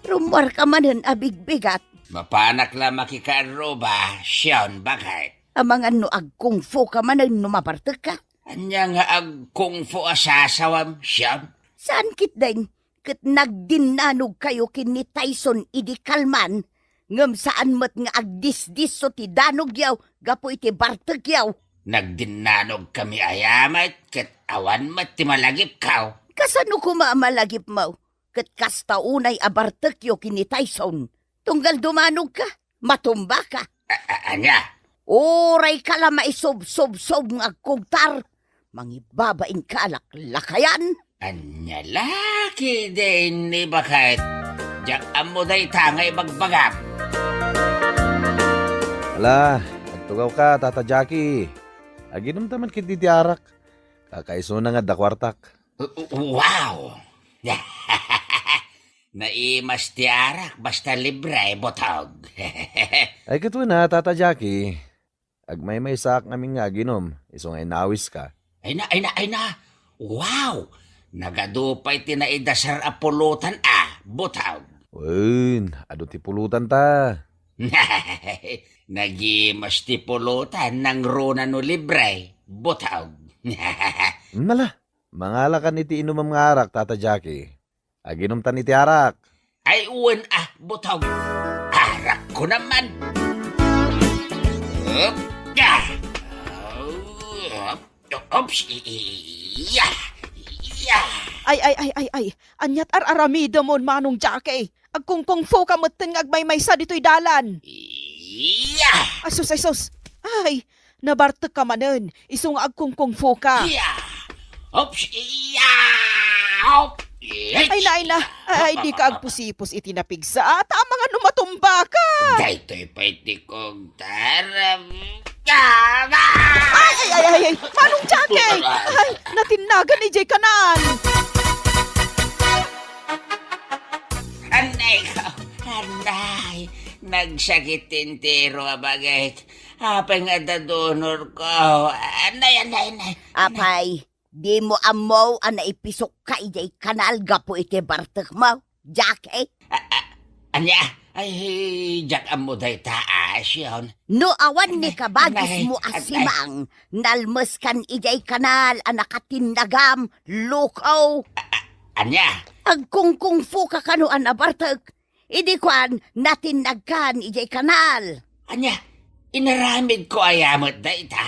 Rummuarka manen a bigbigat. Mapanak la makikaarruba, Sion, baket. Amangan no agkungfuka manen no mabartekka? Ania nga agkungfu a sasawam, Sion? Saan ketdin, ket nagdinnanogkayo ken ni Tyson idi kalman, ngem saan met nga agdisdisso ti danogyo gapu iti bartekyo. Nagdinnanogkami aya met, ket awan met ti malagipko. Kasano koma a malagipmo? Ket kasta unay a bartekyo ken ni Tyson. Tunggal dumanogka, matumbaka. A-, a-, ania? Urayka la maisubsubsob nga agkugtar, mangibabainka a laklakayan. Ania la ketdin, baket? Diak ammo dayta nga ibagbagam. Ala, agtugawka, Tata Jackie. Aginumta man ketdi ti arak. Kakaisuna nga adda kuartak. Wow! Naimas ti arak, basta libre, butog. Ay, ket wen a, Tata Jackie. Agmaymaysaak ngamin nga aginum, isu nga inawiska. Ay na, ay na, ay na! Wow! Nagadu pay ti naidasar a pulutan a, butog. Wen, adu ti pulutan ta. Nagimas ti pulutan nangruna no libre, butog. Nala, mangalakan iti inumem nga arak, Tata Jackie. Aginumtan iti arak. Ay, wen a, butog. Arakko naman. Op, ya. Op, oops, iya, iya. Ay, ay, ay, ay, ay. Aniat ar-aramidemon, Manong Jackie? Agkungkungfu ka metten nga agmaymaysa ditoy dalan. Iya. Ay, sus, ay, sus. Ay, nabartek ka manen. Isu nga agkungkungfu ka. Iya. Oops, iya. Op. Ay na, ay na. Ay, di ka agpusipos iti napigsa. Ta amangan no matumba ka. Daytoy pay ti kugtaram. Ay, ay, ay, ay, ay. Manong Jackie. Ay, natinnagan idiay kanal. Anay ko, anay. Nagsakit ti entero a bagik. Apay nga adda donor ko. Anay, anay, anay. Apay, dimo ammo a naipisok ka idiay kanal gapu iti bartekmo, Jackie? A, a, ania? Ay, diak ammo dayta, a, Sion. No awan ni kabagismo a simang, nalmeskan idiay kanal a nakatinnagam, loko. A, a, ania? Agkungkungfu ka kano a nabartek. Idi kuan, natinnagkan idiay kanal. Ania? Inaramidko aya met dayta?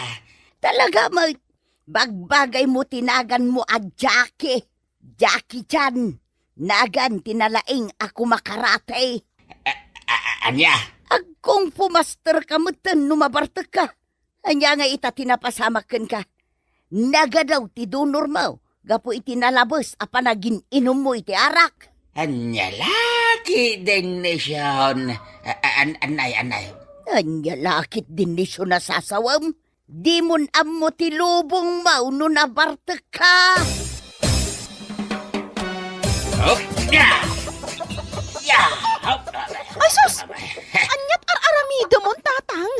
Talaga met, bagbagaymo ti naganmo a Jackie. Jackie Chan, nagan ti nalaing a kumakarate. A, a, a, ania? Agkungfu master ka metten no mabartek ka. Ania nga ita ti napasamak kenka? Nagadaw ti donormo gapu iti nalabes a panagin-inummo iti arak. Ania la ketdin ni Sion? A, a, an-, anay, anay. Ania la ketdin ni Sion a sasawem? Dimon ammo ti lubongmo no nabartek ka. Hop! Ya! Ya! Hop! Ay, sus! Aniat ar-aramidemon, Tatang?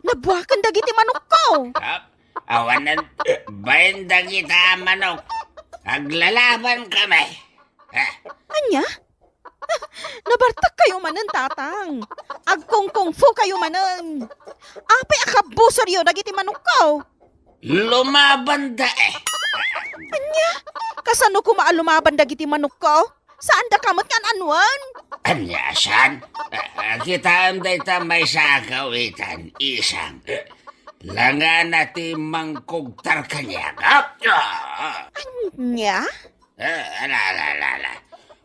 Nabuaken dagiti manokko. Hop! Awanen, bain dagita a manok. Aglalaban kami. Ha? Ania? Nabartek kayo manen, Tatang. Agkungkungfu kayo manen. Apay a kabusoryo dagiti manokko? Lumabanda, eh. Ania? Kasano koma a lumaban dagiti manokko? Saandaka met nga an-anuen? Ania, saan? Ah, kitaem dayta maysa a kawitan, isang. Langana ti mangkugtar kaniak. Ah! Ania? Eh, ala, ala, ala, ala.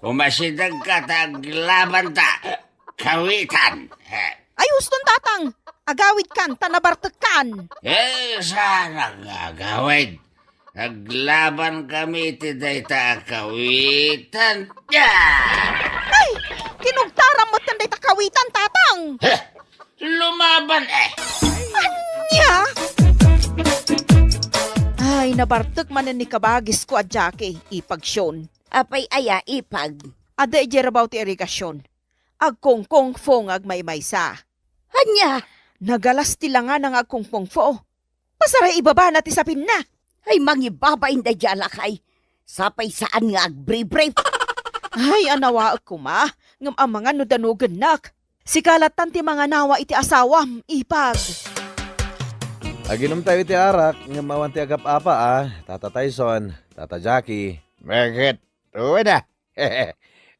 Umasidegka ta aglabanta. Kawitan. Eh. Ay, huston, Tatang. Agawidkan, ta nabartekkan. Eh, saanak nga agawid. Aglaban kami iti dayta a kawitan. Ya! Ay, kinugtaram met kan dayta kawitan, Tatang. Eh, lumaban, eh. Ania? Ay, nabartek manen ni kabagisko a Jackie, ipag Sion. Apay aya, ipag? Adda idiay rabaw ti irigasion. Agkungkungfu nga agmaymaysa. Ania? Nagalas ti langana nga agkungkungfu. Pasaray ibabana ti sapinna. Ay, mangibabain daydiay a lakay. Sapay saan nga agbribrib. Ay, anawaek koma, ngem amangan no danugennak. Sika lattan ti manganawa iti asawam, ipag. Aginumtayo iti arak, ngem awan ti agap-apa, a, Tata Tyson, Tata Jackie. Bakit? Wen a.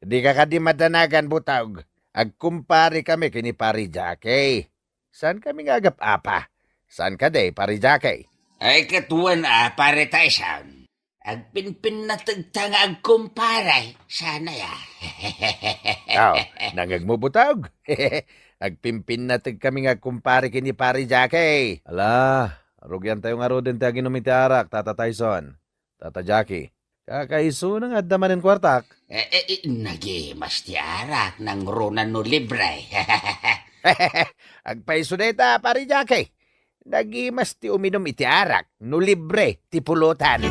Dika kadi madanagan, butog. Agkumpare kami ken ni Pari Jackie. Saan kami nga agap-apa? Saan kadi, Pari Jackie? Ay, ket wen a, Pari Tyson. Agpinpinnategta nga agkumpare. Saan aya? Aw, nangngegmo, butog? Agpinpinnateg kami nga agkumpare ken ni Pari Jackie. Ala, rugiantayo ngaruden ti aginum iti arak, Tata Tyson, Tata Jackie. Kakaisuna nga adda manen kuartak. Eh, eh, eh, nagimas ti arak, nangruna no libre. Agpaiso dayta, Pare Jackie. Nagimas ti uminum iti arak no libre ti pulutan.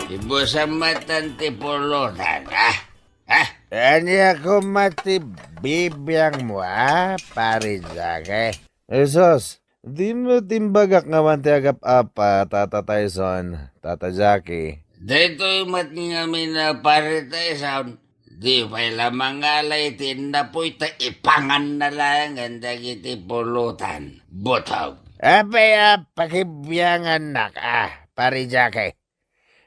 Ibusan matan ti pulutan, ah? Ha? Ania koma ti bibiangmo, a, Pare Jackie? Jesus, di met imbagak nga awan ti agap-apa, Tata Tyson, Tata Jackie. Daytoy met ngamin a Pare Tyson, di pay la mangalay ti innapoy ta ipanganna laengen dagiti pulutan. Butog. Apay a pakibiangannak, a, Pare Jackie?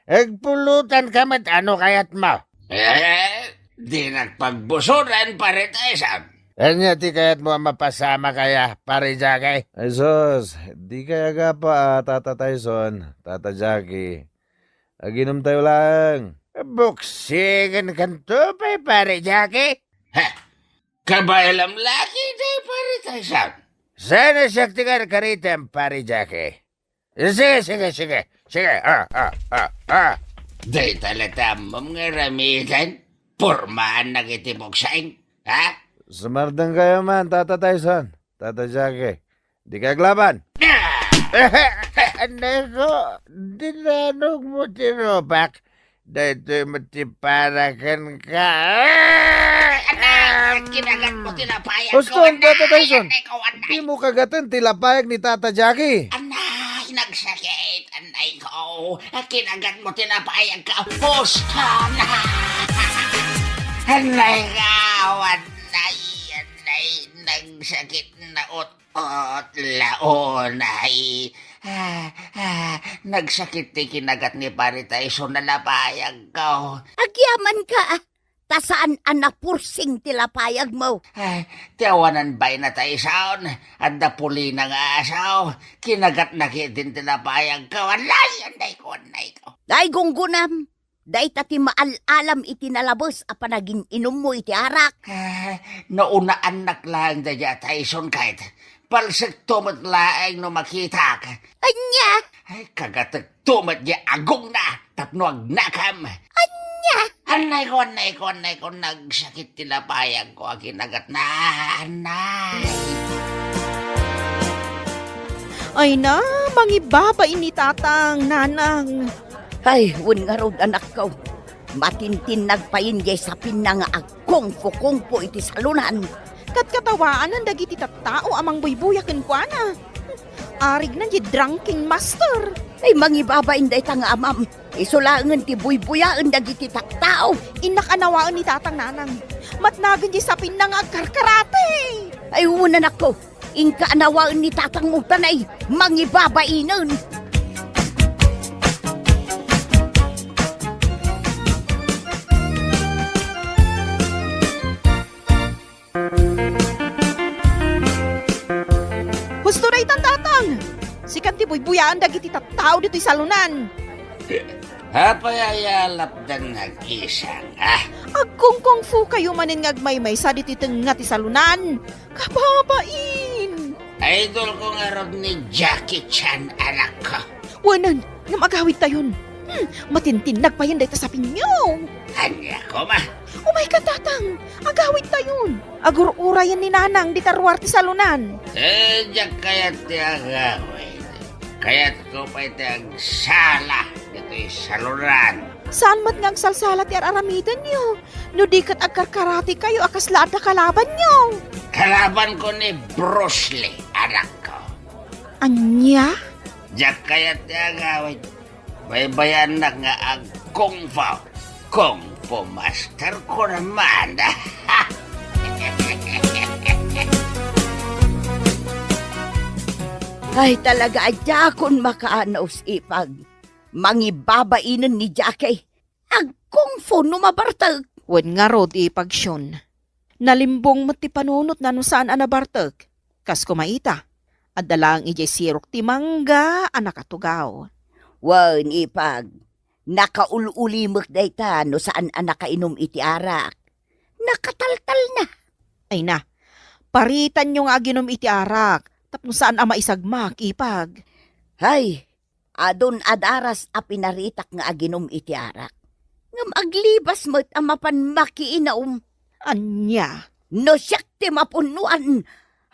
Agpulutanka met, ano kayatmo? Eh, dinak pagbusuran, Pare Tyson. Ania ti kayatmo a mapasamak aya, Pare Jackie? Ay sus, di kay agapa, a, Tata Tyson, Tata Jackie. Aginumtayo laeng. Buksigenkanto pay, Pare Jackie? Ha? Kabaelam lagi, day, Pare Tyson. Saan a siak ti karkaritem, Pare Jackie? Sige, sige, sige. Sige, ah, ah, ah, ah. Dayta la ti ammom nga aramiden. Pormaannak iti buksing, ha? Sumardengkayo man, Tata Tyson, Tata Jackie. Di ka aglaban. Ah! Anay ko, dinanogmo ti rupak. Daytoy met ti para kenka. Anak, kinagat mo ti lapayag ko, Husto, anak. Tata Tyson. Anak ko, anak. Di mo kagaten ti lapayag ni Tata Jackie. Anay, nagsakit. Anay ko, kinagat mo ti lapayag ko. Husto, anak. Anay ko, anay, anay, nagsakit na ut-, Ot, launay. Ah, ah, nagsakit ti kinagat ni Pare Tyson a lapayag ko. Agyamanka, ta saan a napursing ti lapayagmo. Ah, ti awanan baina, Tyson, adda pulina nga aso. Kinagatna ketdin ti lapayag ko. Anay, anay ko, anay ko. Ay, gunggunam. Dayta ti maal-alam iti nalabes a panagin-inummo iti arak. Ah, naunaannak laeng daydiay a Tyson ket palsekto met laeng no makitak. Ania? Ay, kagatekto met diay agongna tapno agnakam. Ania? Anay ko, anay ko, anay ko, nagsakit ti lapayag ko a kinagatna. Anay. Ay na, mangibabain ni Tatang, Nanang. Ay, wen ngarud, anakko. Matintinnag payen diay sapinna nga agkungfu-kungfu iti salonan. Katkatawaanan dagiti tattao a mangbuybuya kenkuana. Arigna diay drunken master. Ay, mangibabain dayta nga amam. Isu laengen ti buybuyaen dagiti tattao. Innak anawaen ni Tatang, Nanang. Matnagen diay sapinna nga agkarkarate. Ay, wen, anakko. Inka anawaen ni Tatang Utanay, mangibabainen. Husto daytan, Tatang! Sikan ti buybuyaen dagiti tattao ditoy salonan. Apay aya a lapdan nga agisang, ha? Agkungkungfu kayo manen nga agmaymaysa ditoy tengnga ti salonan. Kababain! Idol ko ngarud ni Jackie Chan, anakko. Wanan, ngem agawidtayon. Hmm, matintinnag payen dayta sapinyo. Ania koma? Umayka, Tatang. Agawidtayon. Agur-urayen ni Nanang dita ruar ti salonan. Eh, diak kayat ti agawid. Kayatko pay ti agsala ditoy salonan. Saan met nga agsalsala ti ar-aramidenyo? No di ket agkarkarate kayo a kasla adda kalabanyo. Kalabanko ni Bruce Lee, anakko. Ania? Diak kayat ti agawid. Baybayannak nga ag-kung fu. Kung fu master ko naman. Ay, talaga, a diakon makaanus, ipag. Mangibabainen ni Jackie. Ag-kung fu no mabartek. Wen ngarud, ipag Shun. Nalimbong met ti panunotna no saan a nabartek. Kas koma ita, adda laeng idiay sirok ti mangga a nakatugaw. Wen, ipag, nakaul-ulimek dayta no saan a nakainum iti arak. Nakataltalna. Ay na, paritanyo nga aginum iti arak tapno saan a maisagmak, ipag. Hay, Adun a daras a pinaritak nga aginum iti arak. Ngem aglibas met a mapan makiinum. Ania? No siak ti mapunnoan,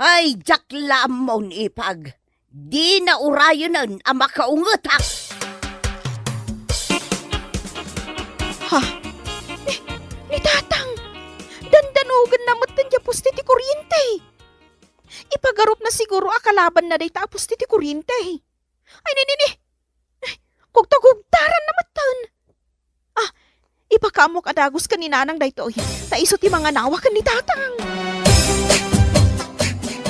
ay, diak la ammo, ipag. Dina urayenen a makaungetak. Ha? Ni, ni Tatang! Dandanogenna met ti poste ti kuriente. Ipagarupna siguro a kalabanna dayta a poste ti kuriente. Ay, ni, ni, ni! Kugtagugtaranna metten. Ah, ipakaamok a dagus ken ni Nanang daytoy, ta isu ti manganawa ken ni Tatang.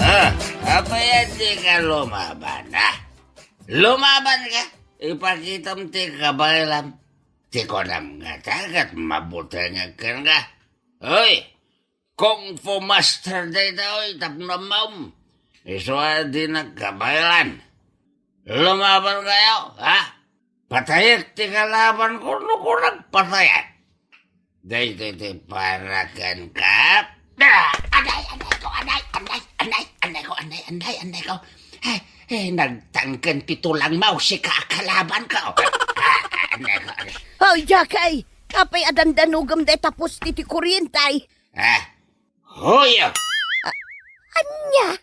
Ah, apay a dika lumaban, ah? Lumaban ka? Ipakitam ti kabaylam. Ti kunam ngata ket mabutengek kenka. Hoy, Kung Fu Master dayta, oy, tapno ammom. Isu a di nagkabaelan. Lumaban kayo, ha? Patayek ti kalaban ko, no ko nagpatayek. Daytoy ti para kenka. Ah! Anay, anay ko, anay, anay, anay, anay ko, anay, anay, anay ko. Ay, eh, nagtangken ti tulang mo, sika a kalaban ko. Ah, anay ko, anay. Hoy, Jackie! Apay a dandanugem dayta poste ti kuriente? Ah, huyo. A-, ania?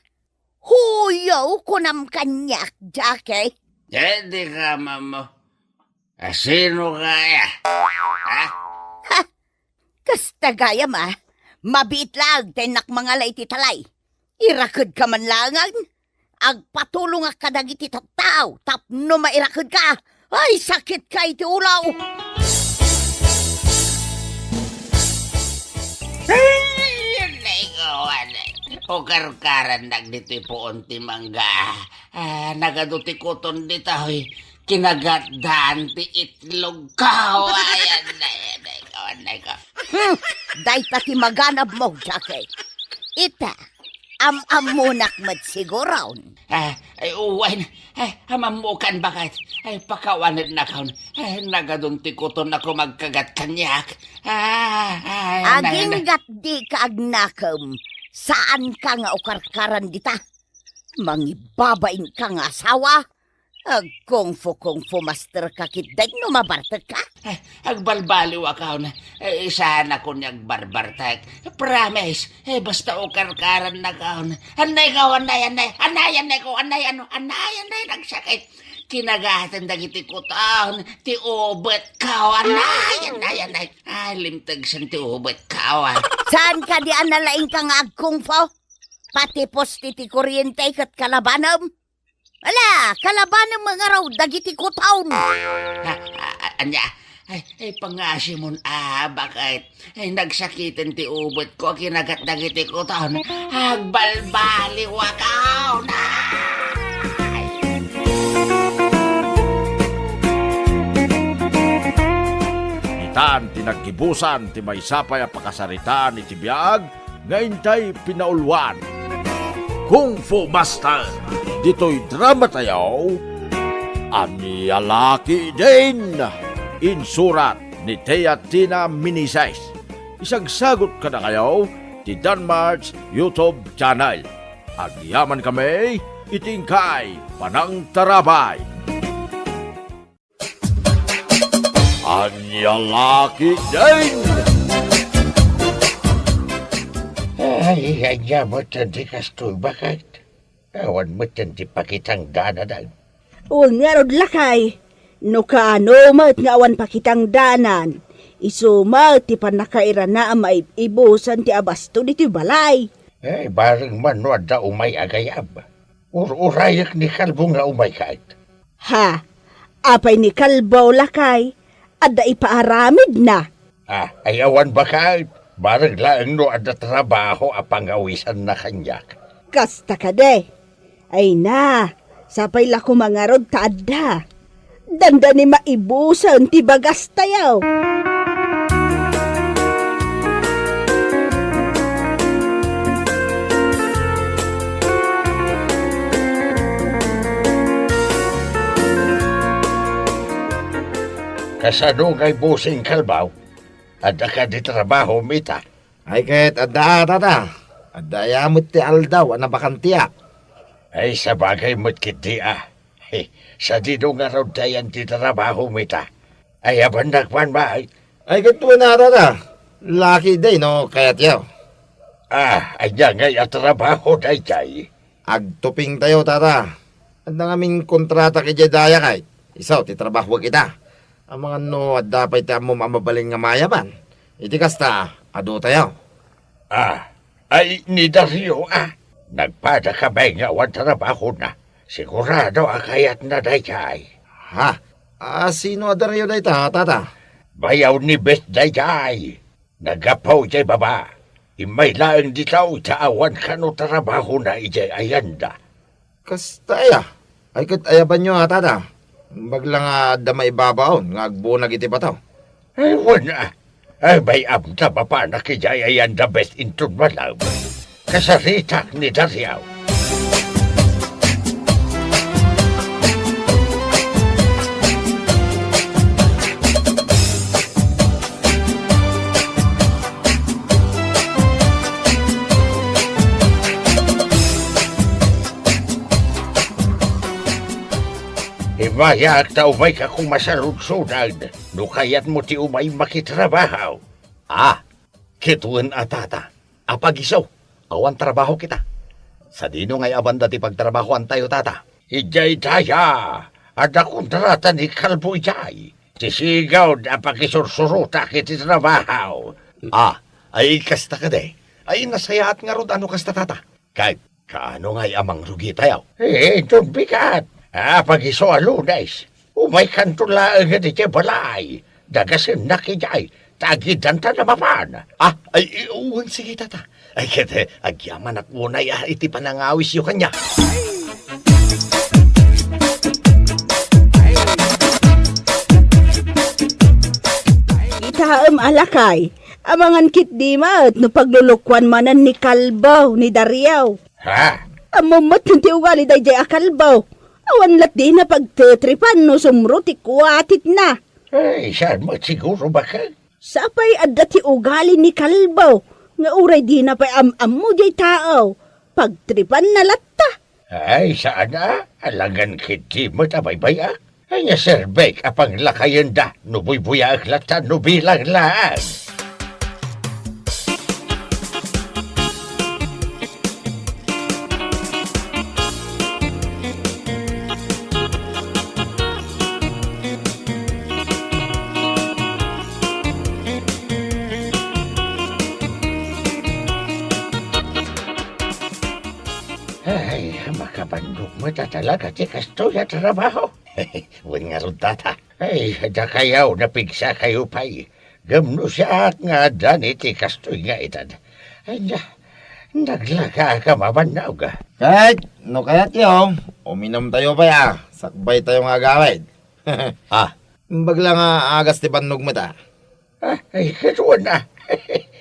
Huyo, kunam kaniak, Jackie? Eh, di ka, mamo. Asino kaya? Ha? Ha? Kasta gayam, a. Mabiit laeng ta innak mangala iti talay. Irakedka man laengen. Agpatulongak kadagiti tattao tapno mairakedka. Ay, sakitka iti ulo! Ay, anay ko, anay. Ukarkarannak ditoy puon ti mangga. Ah, nagadu ti kuton ditoy. Kinagatdan ti itlog ko. Ay, anay, anay ko, anay ko. Hmm, dayta ti maganabmo, Jackie. Ita, am-ammonak met siguron. Ah, ay, uwen. Ay, am-ammokan baket. Ay, pakawanednakon. Ay, nagadun ti kuton a kumagkagat kaniak. Ah, ay, anay, anay. Aginggat dika agnakem. Saanka nga ukarkaran dita. Mangibabainka nga asawa. Ag kung fu, kung fu master ka ketdin no mabartekka? Eh, agbalbaliwakon. Eh, saan a kun nga agbarbartek. Promise. Eh, basta ukarkarannakon. Anay ko, anay, anay. Anay, anay ko, anay, ano, anay, anay, nagsakit. Kinagatan dagiti kuton, ti ubet ko, anay, anay, anay. Ay, limtegsen ti ubet ko, ah. Saan kadi a nalaingka nga agkungfu? Pati poste ti kuriente ket kalabanem? Ala, kalabanem nga ngarud dagiti kuton. Ah, ah, ah, ania? Ay, ay, pangasimon, ah, baket? Ay, nagsakiten ti ubet ko, kinagat dagiti kuton. Agbalbaliwakon. Ay! Itan ti naggibusan ti maysa pay a pakasaritaan iti biag nga intay pinauluan. Kung Fu Master, ditoy drama tayo, Ania Laki Din, insurat ni Tia Tina Minises. Isagsagot kadakayo ti Danmart's YouTube channel. Agyaman kami iti inkay panangtarabay. Ania Laki Din! Ay, ania met ti kastoy, baket? Awan met ti pakitang dananan. Wen ngarud, lakay, no kaano met nga awan pakitang danan, isu met ti pannakairana a maib-ibusan ti abasto ditoy balay. Ay, bareng man no adda umay a gayam. Ur-urayek ni Kalbo nga umay ket. Ha? Apay ni Kalbo, lakay? Adda ipaaramidna? Ah, ay awan baket. Bareng laeng no adda trabaho a pangawisanna kaniak. Kasta kadi. Ay na, sapay la koma ngarud ta adda. Dandani maibusen ti bagastayo. Kasano ngay, Bossing Kalbo? Adda kadi trabahom ita? Ay ket adda, tata. Adda aya met ti aldaw a nabakantiak. Ay, sabagay met ketdi a. Sadino ngarud ti ayan ti trabahom ita? Ay, abannak man, bay. Ay, ket wen a, tata. Laki day no kayatyo. Ah, ania ngay a trabaho daydiay? Agtupingtayo, tata. Adda ngamin kontratak idiay dayakay. Isu ti trabahok ita. Amangan no adda pay ti ammom a mabalin nga mayaban. Iti kasta, aduyo. Ah, ay ni Dario, ah. Nagpada kami nga awan trabahona. Sigurado a kayatna daydiay. Ha? A, sino a Dario dayta, tata? Bayaw ni Bes daydiay. Naggapu idiay baba. Immay laeng dita ta awan kano trabahona idiay ayanda. Kasta aya? Ay, ket ayabanyo a, tata. Imbag la nga adda maibabaon nga agbunag iti bato. Ay, wen a. Ay, bay-am ta mapanak idiay ayanda, Bes, inton malem. Kasaritak ni Dario. Immayak ta umayka koma saludsodna no kayatmo ti umay makitrabaho. Ah, ket wen a, tata. Apagiso, awan trabaho kita. Sadino ngay a banda ti pagtrabahoantayo, tata? Idiay daya, adda kontrata ni Kalbo idiay. Ti sigud a pakisursurotak iti trabaho. Ah, ay kasta kadi. Ay nasayaat ngarud a no kasta, tata. Ket kaano ngay a mangrugitayo? Eh, inton bigat. Apagiso a Lunes, umaykanto laeng idiay balay. Dagasennak idiay, ta agiddanta a mapan. Ah, ay, i-, wen, sige, tata. Ay, ket, eh, agyamanak unay, ah, iti panangawisyo kaniak. Kitaem a lakay, amangan ketdi met no paglulukoan manen ni Kalbo ni Dario. Ha? Ammom met ti ugali daydiay a Kalbo. Awan latdina pagtetripan no sumro ti kuatitna. Ay, saan met siguro, baket? Sapay adda ti ugali ni Kalbo nga uray dina pay am-ammo diay tao, pagtripanna latta. Ay, saan a, alangan ketdi met a baybay-ak. Ania serbek a panglakayenda no buybuyaek latta no bilang laeng? Ay, makabannogmo ta talaga ti kastoy a trabaho. Wen ngarud, tata. Ay, dakayo, napigsakayo pay. Ngem no siak nga addan iti kastoy nga edad, ay, na-, naglagaak a mabannog. Ket no kayatyo, uminumtayo pay a, sakbaytayo nga agawid. Ah. Imbag la nga agas ti bannogmo ta. Ah, ay, ket wen a.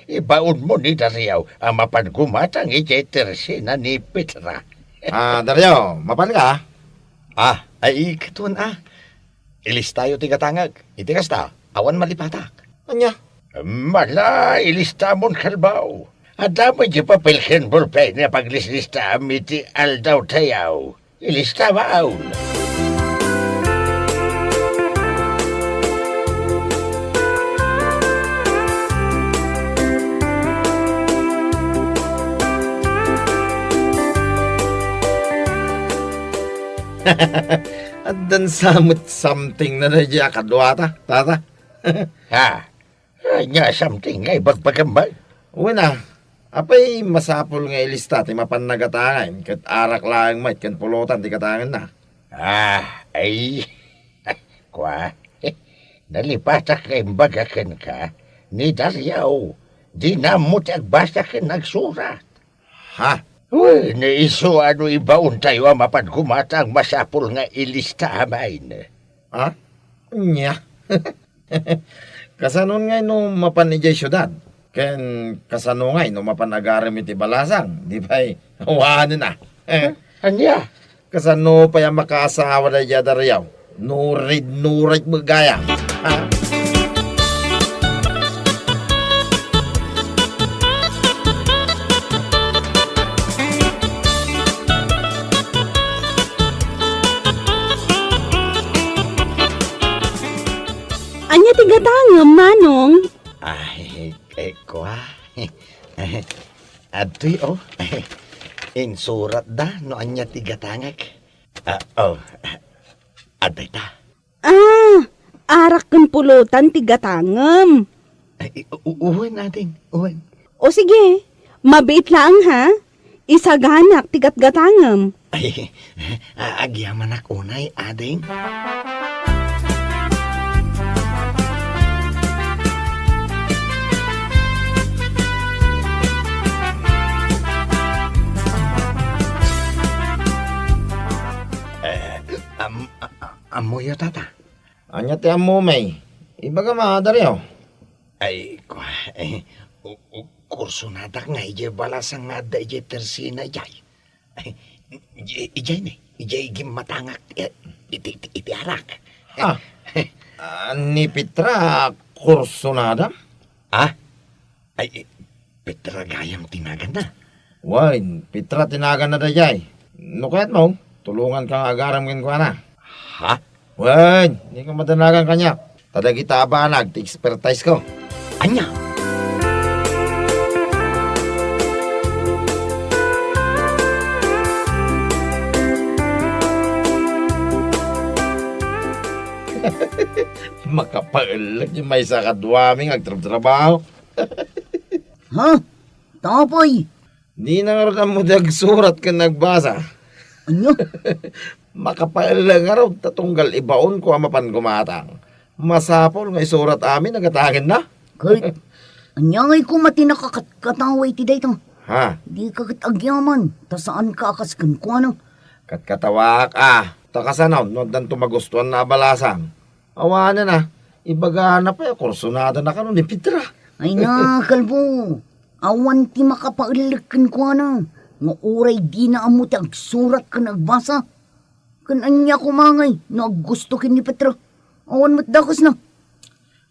Ibaonmo ni Dario a mapan gumatang idiay tersena ni Petra. Ah, Dario, mapanka? Ah, ay, ket wen a. Ilistayo ti gatangek. Iti kasta, awan malipatak. Ania? Mala, ilistamon, Kalbo. Adda met diay papel ken bolpen a paglislistaam iti aldawtayo. Ilistamon. Addan sa met something na daydiay a kaduata, tata. Ha? Ania something nga ibagbagam met? Wen a, apay masapul nga ilista ti mapan nagatangen ket arak laeng met ken pulotan ti gatangenna? Ah, ay. Kua, nalipatak nga imbaga kenka, ni Dario, dina ammo ti agbasa ken agsurat. Ha? Wen, isu a no ibaontayo a mapan gumatang masapul nga ilista amin. Ha? Ania? Kasano ngay no mapan idiay siudad? Ken kasano ngay no mapan agarem iti balasang? Di pay awanen a. Ania? Kasano pay a makaasawa daydiay a Dario? Nurid-nurid met gayam. Ha? Manong? Ay, eh, kua. Adtoy, oh. Insuratda no ania ti gatangek. Ah, oh. Adda ita. Ah, arak ken pulotan ti gatangem. Ay, u-, u-, uwan, ading, uwan. O sige, mabiit laeng, ha? Isaganak ti gatgatangem. Ay, a-, agyamanak unay, ading. Eh, am-, a-, a-, ammoyo, tata? Ania ti ammom? Ibagam a, Dario. Ay, kua, eh, u-, u-, kursonadak nga idiay balasang nga adda idiay tersina idiay. Ay, ij-, idiay ni, idiay gimmatangak, eh, iti, iti, iti arak. Ah, ah, ni Petra, kursonada? Ah? Ay, eh, Petra gayam ti naganna? Wen, Petra ti naganna daydiay. No kayatmo, tulonganka nga agaram kenkuana. Ha? Wen, dika madanagan kaniak. Ta dagita a banag ti expertise ko. Ania? Makapaellek ti maysa kaduami nga agtrabtrabaho. Ha? Tapay? Dina ngarud ammo ti agsurat ken agbasa. Ania? Makapaellek ngarud ta tunggal ibaonko a mapan gumatang. Masapul nga isurat amin a gatangenna. Ket, ania ngay koma ti nakakatkatawa iti dayta? Ha? Dika ket agyaman, ta saanka a kas kenkuana. Katkatawaak a, ta kasano no addanto magustuanna a balasang? Awanen a, ibagana pay a kursonadana kano ni Petra. Ay na, kalbo, awan ti makapaellek kenkuana, nga uray dina ammo ti agsurat ken agbasa. Ken ania koma ngay no aggusto ken ni Petra? Awan met dakesna.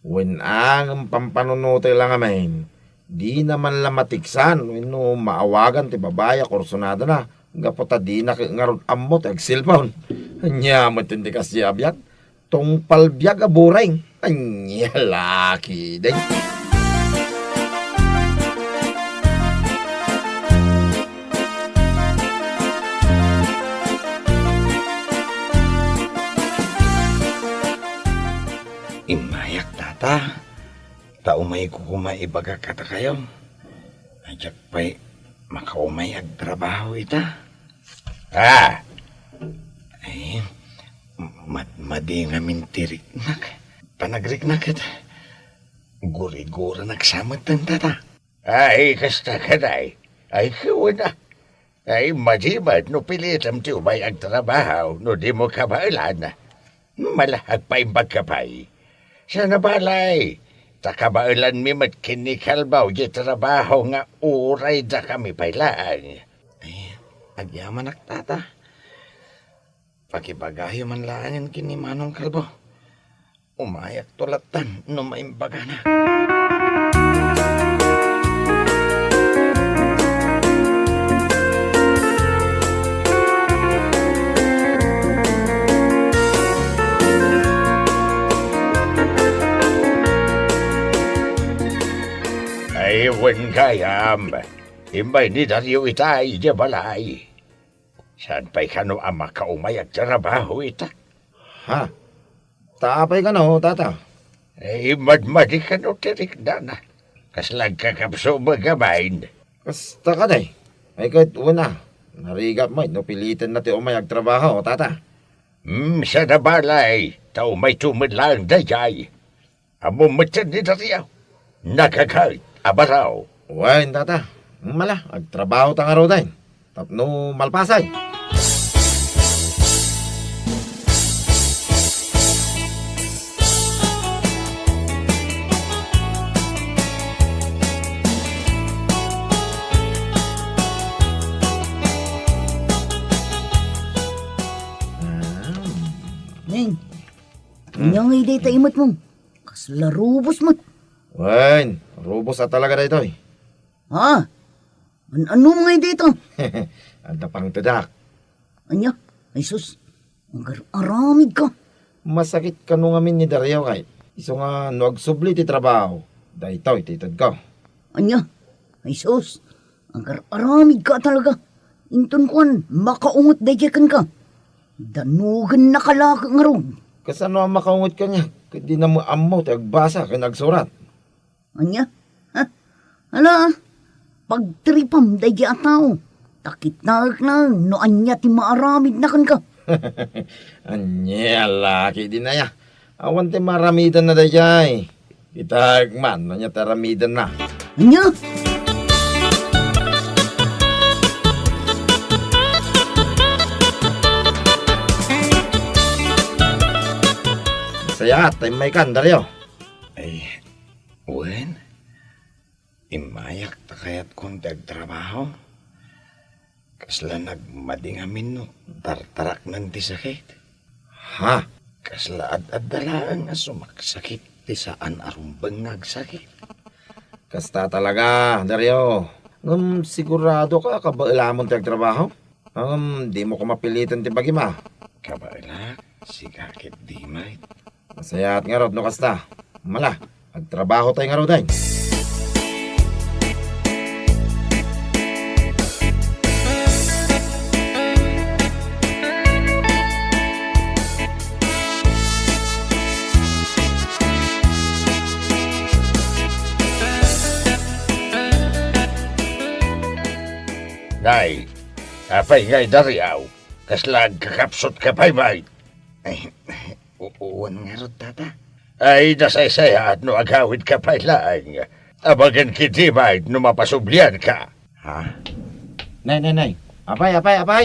Wen a, ngem pampanunotek la ngamin. Dina man la matiksan wenno maawagan ti babai a kursonadana gapu ta dina ket ngarud ammo ti agselpon. Ania met ti kasdiay a biag? Tungpal biag a bureng. Ania la ketdi? Immayak, tata. Ta umayko koma ibaga kadakayo a diak pay makaumay agtrabaho ita. Ah! Ay, mad-, madi ngamin ti riknak. Panagriknak ket guriguranak sa met, tata. Ay, kasta kadi. Ay, kunak. Ay, madi met no pilitem ti umay agtrabaho no dimo kabaelan. Mala, agpaimbagka pay. Saan a balay, ta kabaelanmi met ken ni Kalbo diay trabaho nga uray dakami pay laeng. Ay, agyamanak, tata. Pakibagayo man laengen ken ni Manong Kalbo. Umayakto lattan no maimbagana. Ay, wen gayam. Immay ni Dario ita idiay balay. Saan pay kano a makaumay agtrabaho ita? Ha? Ta apay kano, tata? Eh, madmadi kano ti riknana. Kasla agkakapso met ngamin. Kasta kadi. Ay, ket wen a, narigat met no pilitenna ti umay agtrabaho, tata. Hmm, saan a balay, ta umayto met laeng daydiay. Ammom met ni Dario. Nagagayt a baro. Wen, tata. Mala, agtrabaho ta ngaruden tapno malpasen. Ning, ania ngay dayta imet mo? Kasla rubos met. Wen, rubos a talaga daytoy. Ha? An-, ano ngay dayta? Adda pangtedak. Ania? Ay sus, agar-aramid ka. Masakit kano ngamin ni Dario kay Isu nga no agsubli ti trabaho, daytoy ti itedko. Ania? Ay sus, agar-aramidka talaga. Inton kuan, makaunget daydiay kenka. Danogennaka la ngarud. Kasano a makaunget kaniak ket dina met ammo ti agbasa ken agsurat? Ania? Ha? Ala, pagtiripam daydiay a tao. Ta kitaek laeng no ania ti maaramidna kenka. Ania la ketdin aya? Awan ti maaramidenna daydiay. Kitaek man no ania ti aramidenna. Ania? Sayaat ta immaykan, Dario. Ay, wen? Immayak ta kayatkon ti agtrabaho. Kasla nagmadi ngamin no tartaraknen ti sakit. Ha? Kasla ad-adda laeng a sumaksakit ti saan a rumbeng nga agsakit. Kasta talaga, Dario. Ngem siguradoka a kabaelamon ti agtrabaho? Ngem dimo koma piliten ti bagim a. Kabaelak, sika ketdi met. Masayaat ngarud no kasta. Mala, agtrabahotay ngaruden. Nay, apay ngay, Dario? Kasla agkakapsutka pay met? Ay, u-, wen ngarud, Tata. Ay, nasaysayaat no agawidka pay laeng. Abagen ketdi met no mapasublianka. Ha? Nay, nay, nay. Apay, apay, apay?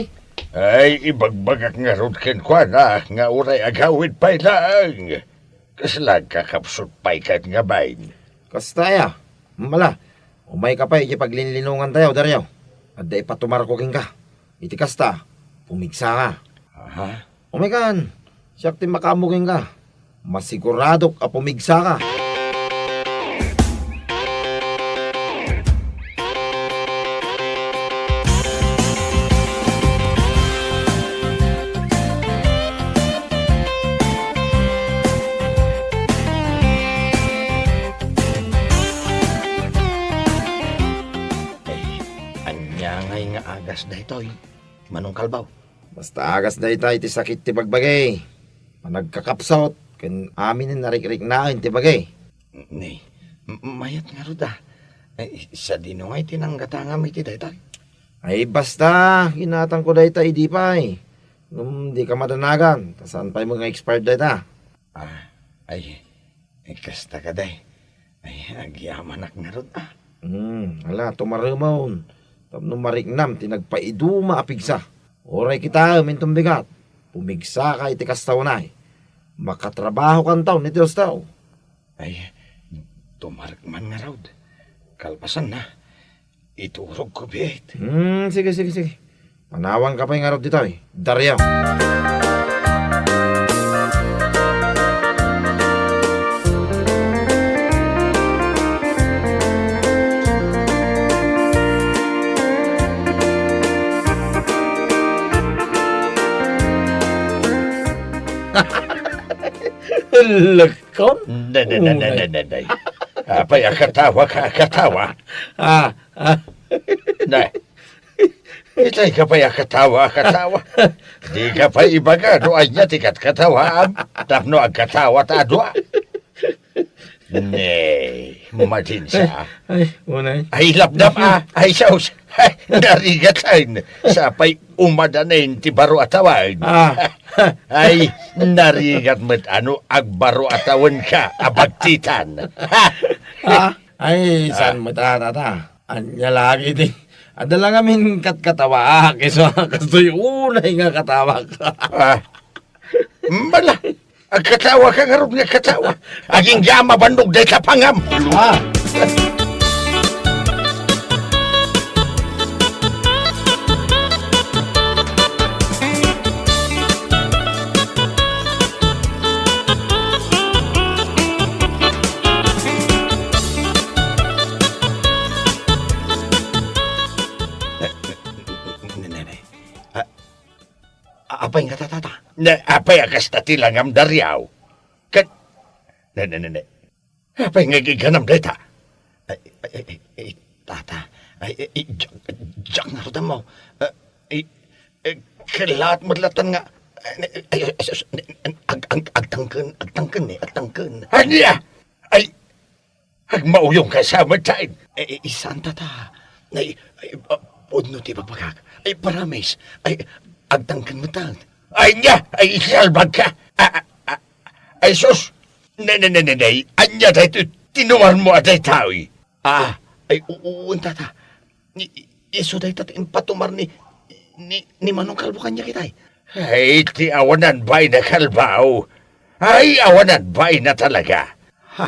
Ay, ibagbagak ngarud kenkuana nga uray agawid pay laeng. Kasla agkakapsut pay ket ngamin? Kasta aya. Mala, umayka pay iti paglinlinongantayo, Dario. Adda ipatumarko kenka. Iti kasta, pumigsaka. Aha. Umaykan, siak ti makaammo kenka. Masiguradok a pumigsaka. Ay, ania ngay nga agas daytoy, Manong Kalbaw? Basta agas dayta iti sakit ti bagbagi. Panagkakapsut, ken aminen a rikriknaen ti bagi. Ni, m-, mayat ngarud a. Ay, sadino ngay ti nanggatangam iti dayta? Ay, basta, ginatangko dayta idi pay. Ngem dika madanagan, ta saan pay met nga expired dayta. Ah, ay, ay, kasta kadi. Ay, agyamanak ngarud a. Hmm, ala, tumaremon. Tapno mariknam ti nagpaiduma a pigsa. Uray kitaem inton bigat, pumigsaka iti kasta unay. Makatrabahokanto iti husto. Ay, tumarek man ngarud. Kalpasanna, iturogko biit. Hmm, sige, sige, sige. Panawanka pay ngarud ditoy, Dario. Lekon? Nay, nay, nay, nay, Unay. Nay, nay, nay. Apay a katawaka a katawa? Ah, ah. Nay. Itay ka pay a katawa, a katawa. Di ka pay ibaga no ania ti katkatawaam tapno agkatawa ta a dua. Nay, madinsa. Ay, unay. Ay, lapdap a. Ay, saus. Ay, narigat ay. Sapay umadanen ti baro a tawen. Ah. Ay, narigat met a no agbaro a tawenka a bagtitan. Ha? Ah, ay, saan met a, Tata? Ania lagi ti, adda la ngamin katkatawaak, isu a kastoy unay nga katawak. Ah. Mala, agkatawaka ngarud nga katawa. Agingga a mabannog dayta pangam. Ah. Ne, ne, ne. A-, a-, apay nga, Tata? Ne, apay a kasta ti langam, Dario? Ket, Ne, ne, ne, ne. Apay nga iganam dayta? Ay, ay, ay, ay, ay, tata. Ay, ay, ay, diak, diak ngarud ammo. Ah, ay, ay, kellaat met latta nga, ay, ay, ay, sus, ne, ag-, ag-, agtangken, agtangken, ne, agtangken. Ania? Ay, agmauyongka sa met, Sain. Eh, eh, saan, tata? Ay, ay, ah, pudno ti bagbagak. Ay, promise. Ay, agtangken met. Ay, nia? Ay, isalbagka. Ah, ah, ah, ay, sus. Ne, ne, ne, ne, ne. Ania daytoy tinumarmo a daytoy? Ah, ay, u-, u-, un, tata. Ni, isu dayta ti impatumar ni, ni, ni Manong Kalbo kaniak itay. Ay, ti awanan bain a kalbaw. Ay, awanan bain a talaga. Ha?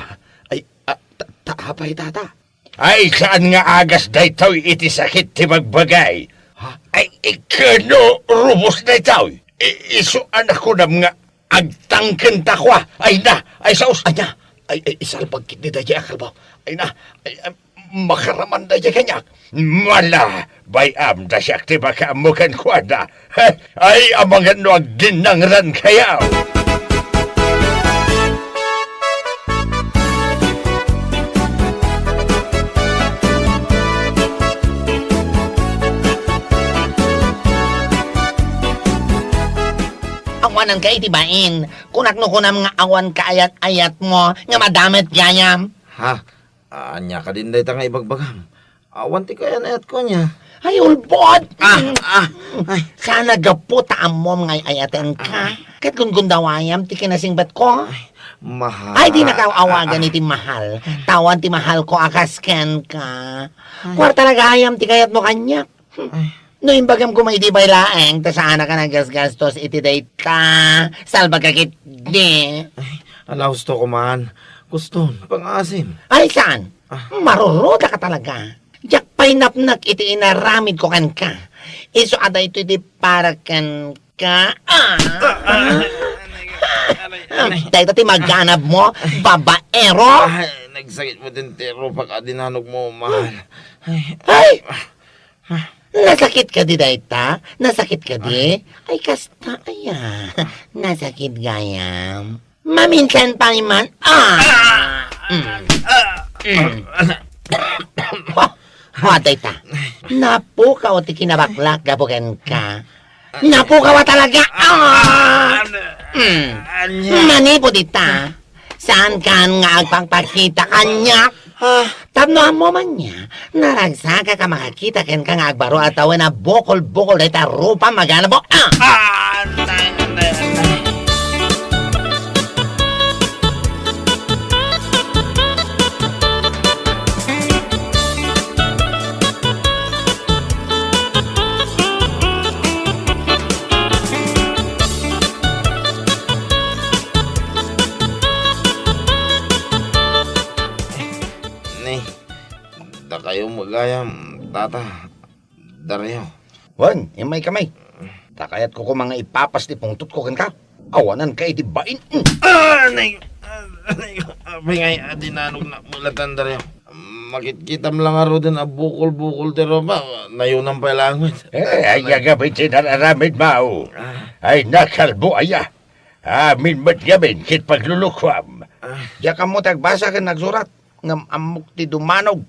Ay, ah, ta, ta, apay, tata? Ay, saan nga agas daytoy iti sakit ti bagbagay? Ha? Ay, ikano rubos daytoy? I, isu a nakunam nga agtangkenta kua. Ay na, ay, saos. Ania? Ay, ay, isalbag ketdi daydiay a kalbaw. Ay na, ay, ay, makaraman daydiay kaniak. Mala, bay-am ta siak ti makaammo kenkuana. Ay, amangan no agdinnangrankayo. Awananka iti bain. Kunak no kunam nga awan kaayat-ayatmo nga madamet gayam. Ha? Ania kadin dayta nga ibagbagam? Awan ti kayan-ayatko ania. Ay, ulbod! Ah, ah, ay. Sana gapu ta ammom nga ay-ayatenka. Ket gundawayam ti kinasingbatko. Ay, mahal. Ay, dinaka awagan iti mahal. Tawan ti mahalko a kas kenka. Ay. Kuarta la gayam ti kayatmo kaniak. Ay. No imbagam koma iti bay laeng, ta saanak a naggasgastos iti dayta. Salbagka ketdi. Ay, alaustok man. Kuston, pangaasim. Ay, saan? Ah. Marurudaka talaga. Diak pay napnek iti inaramidko kenka. Isu a daytoy ti para kenka. Ah! Ah, ah. Dayta ti maganabmo, babaero. Ay, nagsakit met ti rupak a dinanogmo, mahal. Ay! Ay! Nasakit kadi dayta? Nasakit kadi? Ay. Ay, kasta, aya. Nasakit gayam. Maminsan pa man. Ah! Ah! Mm. Ah! Mm. Ah! Oh, oh, dayta. Napukaw ti kinabaklak gapu kenka. Napukaw talaga. Ah! Ah! Mm. Ania? Manipud ita. Saankan nga agpakpakita kaniak? Ah. Tapno ammo man nia, naragsakak a makakita kenka nga agbaro a tawen a bukol-bukol dayta rupa maganabmo. Ah! Ah, antay, antay, antay. Ni, dakayo met gayam, tata, Dario. Wen, immay kami. Ta kayatko koma nga ipapas ti pungtotko kenka. Awananka iti bain. Mm. Ah, anay, ah, anay, apay ngay a dinanognak met latta, Dario? Makitkitam la ngaruden a bukol-bukol ti rupa, nayonam pay laeng met. Eh, ania gapay ti nararamidmo? Ah. Ay, nakalbo aya. Amin met ngamin ket paglulukuam. Ah. Diak ammo ti agbasa ken agsurat, ngem ammok ti dumanog,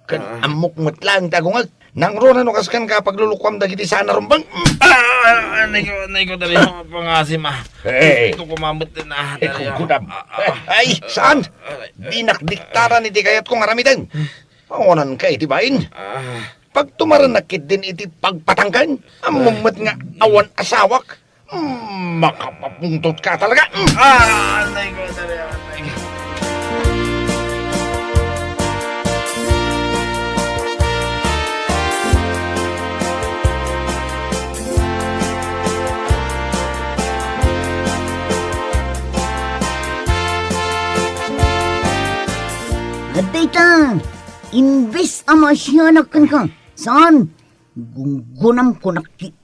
ken Ah. ammok met laeng ti agungek. Nangruna no kas kenka paglulukuam dagiti saan a rumbeng. Mm. Ah, anay ko, anay ko, Dario, pangaasim, ah. Eh. Gusto ko mamet din, ah, Eh, Dario. Kungkunam. Ah, ah. Ay, saan? Ah, ah. Dinak diktaran iti kayatko nga aramiden. Awananka iti bain. Ah. Pagtumarennak ketdin iti pagpatangken. Ammom met nga awan asawak. Mm, makapapungtot ka talaga. Mm. Ah, anay ko, anay ko, anay ko. Adda ita, imbes a maasianak kenka, saan? Gunggunam kunak ki-,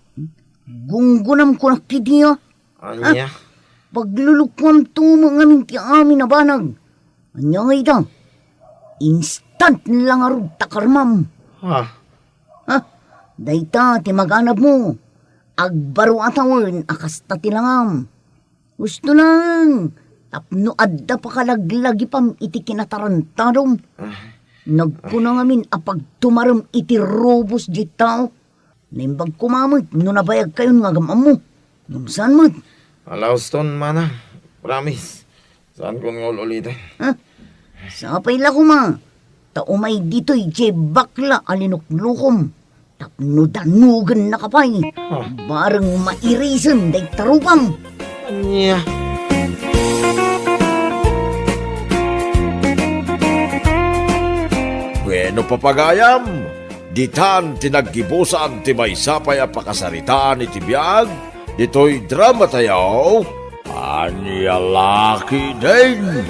gunggunam kunak kidi, ah. Ania? Ah, paglulukuamto met ngamin ti amin a banag. Ania ngay ita? Instant la ngarud ta karmam. Ha? Ha? Dayta ti maganabmo. Agbaro a tawen a kasta ti langam. Gusto lang, Tapno adda pakalaglagipam iti kinatarantadom. Ah. Nagkuna ngamin a pagtumarem iti rubos diay tao. Naimbag koma met no nabayagkayon nga agam-ammo. Ngem saan met. Alauston, manang. Promise. Saankon nga ul-uliten. Ha? Sapay la koma. Ta umay ditoy diay bakla a linuklukom. Tapno danogennaka pay. Ah. Bareng mairisen dayta rupam. Ania? Bueno, papagayam, ditan ti naggibusan ti maysa pay a pakasaritaan iti biag ditoy dramatayo, Ania La Ketdin.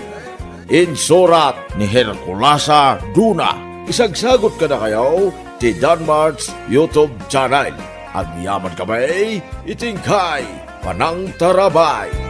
Insurat ni Herculasa Duna. Isagsagot kadakayo ti Danmart's YouTube channel. Agyamankami iti inkay panangtarabay.